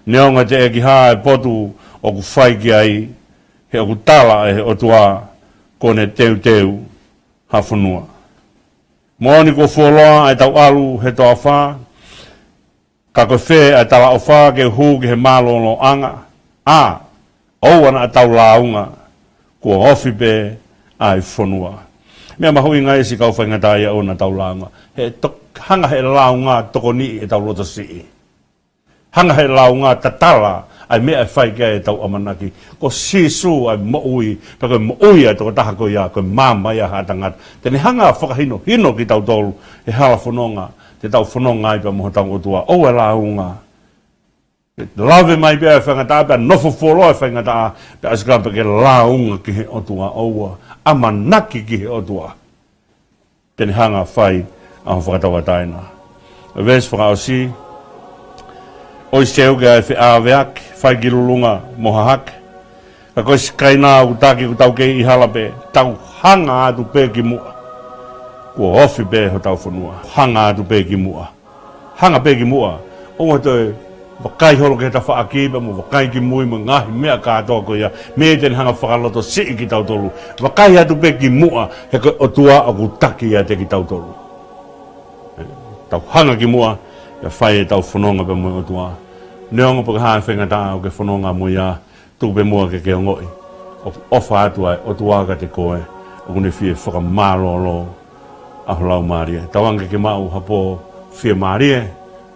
neongo ʻe teʻeki hā e potu ʻoku fai ki ai, he ʻoku tala ʻe he ʻOtua, kuo ne teuteu ha fonua. Moʻoni kuo fuoloa ʻa ʻetau ʻalu he toafa, ka ko e fē ʻa e talaʻofa ke hū ki he mālōlōʻanga, ʻa, ʻoua naʻa tau lāunga, kuo ofi pē ʻa e fonua. Meʻa mahuʻinga ia siʻi kau faingataʻaʻia ʻoua naʻa tau lāunga. He to-, hanga he lāunga tokoniʻi ʻetau loto siʻi. Hanga he lāunga tatala ʻa e meʻa ʻe fai ki ai ʻetau ʻamanaki. Ko Sīsū ʻa e moʻui, pea ko e moʻui ʻa e tokotaha ko ia, ko e maama ia ʻa haʻa tangata. Te ne hanga ʻo fakahinohino kitautolu, he hala fononga, te tau fononga ai pea mo hotau ʻOtua. ʻOua ʻe lāunga. Lave mai pē ʻa e faingataʻa, pea nofo fuoloa ʻa e faingataʻa, pea ʻasi ʻa e kalape ke lāunga ki he ʻOtua, ʻoua ʻamanaki ki he ʻOtua te ne hanga ʻo fai ʻa hoʻo fakatauʻatāina. ʻA e veesi fakaʻosi, ʻosi teu ke ʻai feʻaveaki, fai ki lulunga mo hahake. Ka ko e sikaina ʻoku taki ʻoku tau kei ʻi hala pē, tau hanga atu pē ki muʻa. Kuo ofi pē hotau fonua. Hanga atu pē ki muʻa. Hanga pē ki muʻa. ʻOua toe vakai holo ki he tafaʻaki pea mo vakai ki mui mo e ngaahi meʻa kātoa ko ia, mei te ne hanga ʻo fakalotosiʻi kitautolu. Vakai atu pē ki muʻa, he ko e ʻOtua ʻoku taki ʻiate kitautolu. Tau hanga ki muʻa, ʻo fai ʻetau fononga pea mo e ʻOtua. Neongo pe ko e hā e faingataʻa ʻoku ke fononga mo ia, tuku pē muʻa ke ke ongoʻi ʻoku ʻofa atu ʻa e ʻOtua kiate koe, ʻoku ne fie fakamālōlō ʻa ho laumālie. Tauange ke ke maʻu ha pō fiemālie,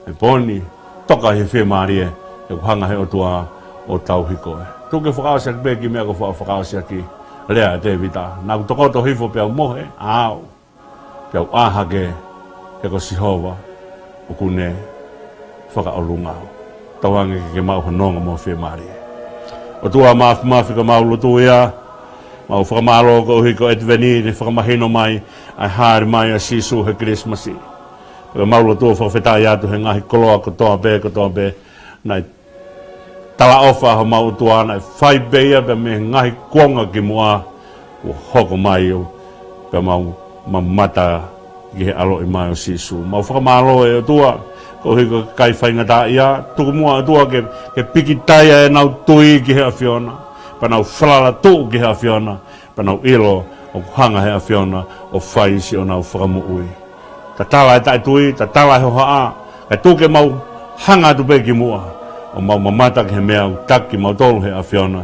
ʻa e pō ni, toka he fiemālie, he ʻoku hanga he ʻOtua ʻo tauhi koe. Tuku ke fakaʻosi ʻaki pē kiʻi meʻa ko e faka-, fakaʻosi ʻaki, lea ʻa Tēvita. Naʻa ku tokoto hifo pea u mohe, ʻa au, pea u ʻā hake, he ko Sihova ʻoku ne fakaʻolunga au. Tauange ke ke maʻu ha nonga mo e fiemālie. ʻOtua Māfimafi, ko ʻemau lotu ia, mau fakamālō koeʻuhi ko ʻEtiveni ne fakamahino mai ʻa e hāʻele mai ʻa Sīsū he Kilisimasi. Ko ʻemau lotu ʻo fakafetaʻi atu he ngaahi koloa kotoa pē, kotoa pē, naʻe talaʻofa homau ʻOtua, naʻe fai pē ia pea mei he ngaahi kuonga ki muʻa, kuo hoko mai ʻo, pea mau mamata ki he ʻaloʻi mai ʻo Sīsū. Mau fakamālō ʻe ʻOtua, koeʻuhi ko e kakai faingataʻaʻia, tuku muʻa ʻOtua ke, ke pikitai ʻa ʻenau tui ki he ʻAfiona, pea nau falala tuʻu ki he ʻAfiona, pea nau ʻilo ʻoku hanga he ʻAfiona ʻo fai siʻonau fakamoʻui. Tatala e taʻetui, tatala e hohaʻa, kae tuku ke mau hanga atu pē ki muʻa, ʻo mau mamata ki he meʻa ʻoku taki kimautolu he ʻAfiona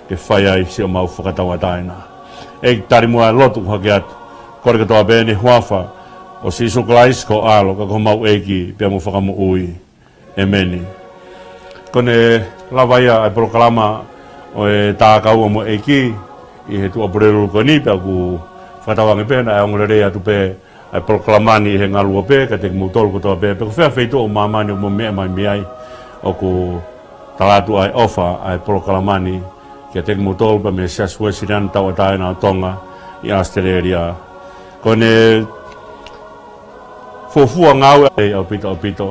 ke fai ai siʻomau fakatauʻatāina. ʻEiki, tali muʻa e lotu ʻoku hake atu, kole kotoa pē ʻi he huafa ʻo Sīsū Kalaisi ko ho ʻAlo, ka ko homau ʻEiki pea mo Fakamoʻui. ʻĒmeni. Ko ʻene lava ia ʻa e polokalama ʻo e Tā Kaua mo e ʻEiki ʻi he tuʻa Pulelulu ko eni, pea ʻoku fakatauange pē naʻe ongo lelei atu pē ʻa e polokalama ni ʻi he ngaluope kiate kimoutolu kotoa pē, pe ko fē feituʻu ʻo māmani ʻoku mou meʻa mai mei ai, ʻoku tala atu ʻa e ʻofa ʻa e polokalama ni kiate kimoutolu pea mei he Siasi Uēsiliana Tauʻatāina ʻo Tonga ʻi ʻAositelēlia. Ko ʻene fuofua ngāue ʻaupito, ʻaupito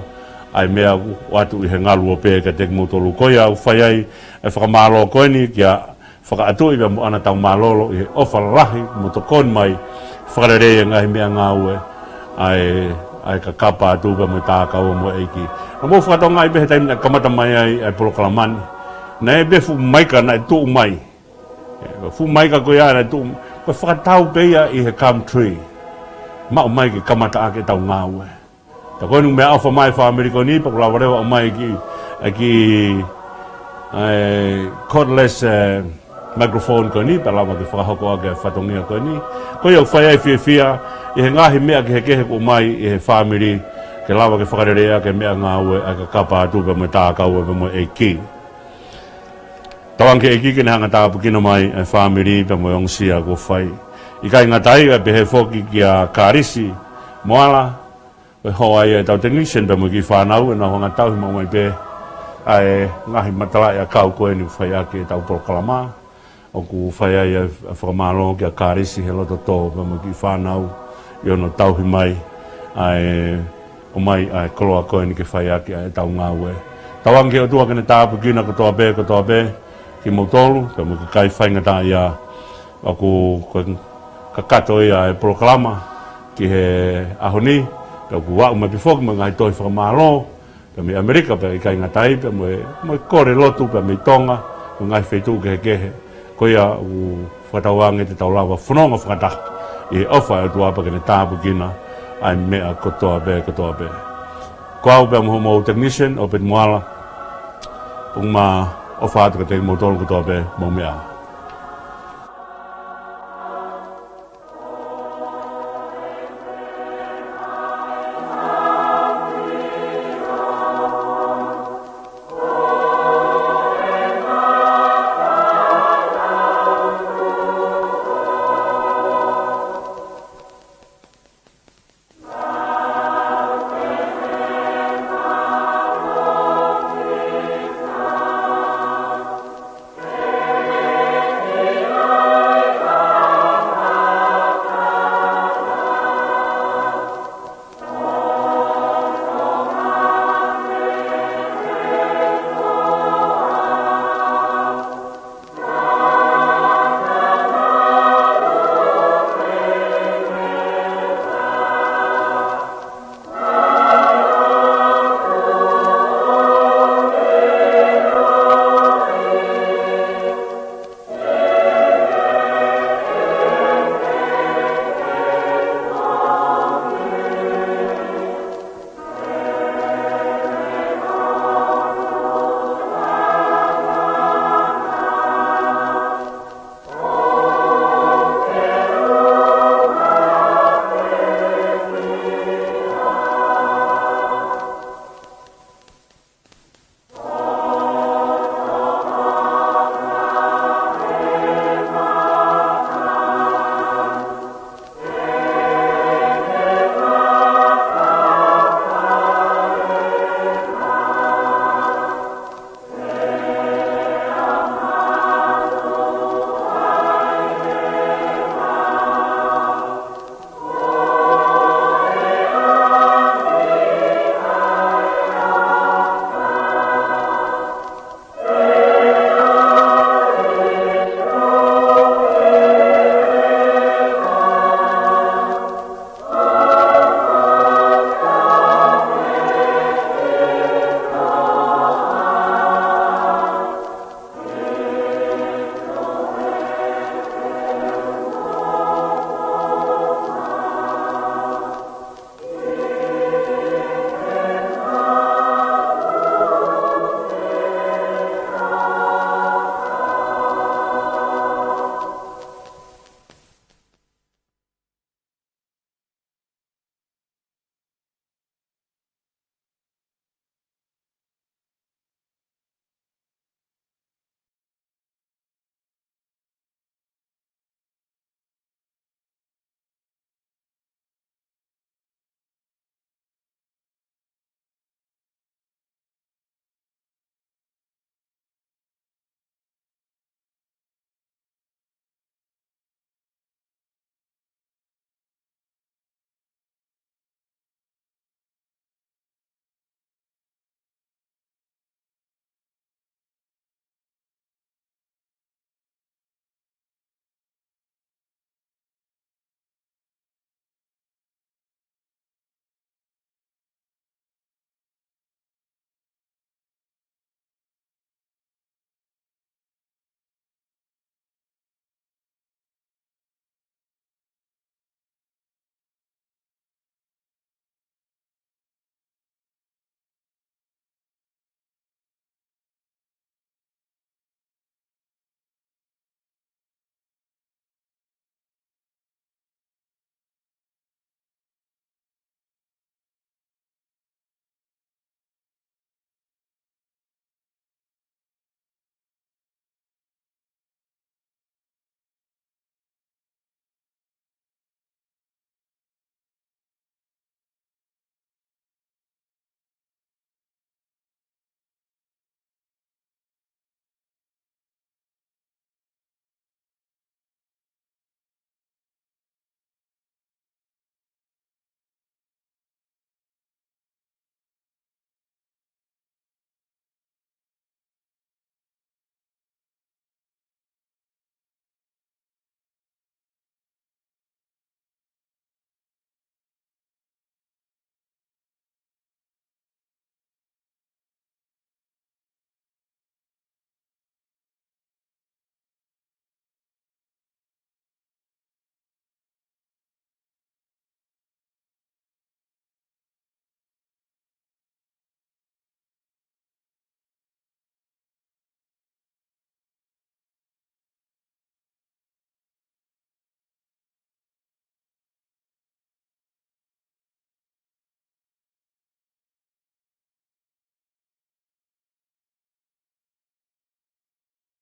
ʻa e meʻa ʻoku ʻoatu ʻi he ngaluope kiate kimoutolu. Ko ia ʻoku fai ai ʻa e fakamālō ko eni kia Fakaʻatuʻi pea mo ʻAna Taumālōlō ʻi he ʻofa lahi mo tokoni mai, fakalelei e ngaahi meʻangāue ʻa e, ʻa e Kakapa Atu pea mo e Tā Kaua mo e ʻEiki. Naʻa mou fakatokangaʻi pē he taimi naʻe kamata mai ai ʻa e polokalama ni, naʻe ʻi ai pē fuʻu maika naʻe tuʻu mai. ʻE, fuʻu maika ko ia naʻe tuʻu, ko e fakatau pē ia ʻi he gum tree. Maʻu mai ke kamata ʻaki ʻetau ngāue. Ka ko eni ʻoku meʻaʻofa mai e fāmili ko eni, pea ʻoku lava leva ʻo ʻomai e kiʻi, e kiʻi, e, cordless, e, microphone ko eni, pea lava ke fakahoko ʻaki e fatongia ko eni. Ko ia ʻoku fai ai e fiefia ʻi he ngaahi meʻa kehekehe ʻoku ʻomai ʻe he fāmili, ke lava ke fakalelei ʻaki e meʻangāue ʻa e Kakapa Atu pea mo e Tā Kaua pea mo e ʻEiki. Tauange ki he ʻEiki ke ne hanga ʻo tāpuekina mai e fāmili pea mo e ongosia kuo fai. ʻIkai ngata ai, kae pehē foki kia Kalisi Moala, ko e hoa ia ʻetau technician pea mo e kiʻi fānau, ʻenau hanga ʻo tauhi maʻu mai pē ʻa e ngaahi matalaʻiʻakau ko eni ʻoku fai ʻaki ʻetau polokalama. ʻOku fai ai ʻa e fakamālō kia Kalisi he loto tō pea mo e kiʻi fānau ʻi hono tauhi mai ʻa e, ʻomai ʻa e koloa ko eni ke fai ʻaki ʻa ʻetau ngāue. Tauange ki he ʻOtua ke ne tāpuekina kotoa pē, kotoa pē kimoutolu pea mo e kakai faingataʻaʻia. ʻOku, ko e kakato ia e polokalama ki he ʻaho ni, pea ʻoku aʻu mai pē foki mo e ngaahi tohi fakamālō pea mei ʻAmelika, pea ʻikai ngata ai, pea mo e, mo e kole lotu pea mei Tonga, mo e ngaahi feituʻu kehekehe. Ko ia ʻoku fakatauange te tau lava fononga fakataha ʻi he ʻofa ʻa e ʻOtua pea ke ne tāpuekina ʻa e meʻa kotoa pē, kotoa pē. Ko au pea mo hoʻomou technician, ʻOpeti Moala, ʻoku ma ʻofa atu kiate kimoutolu kotoa pē, mou meʻa ā.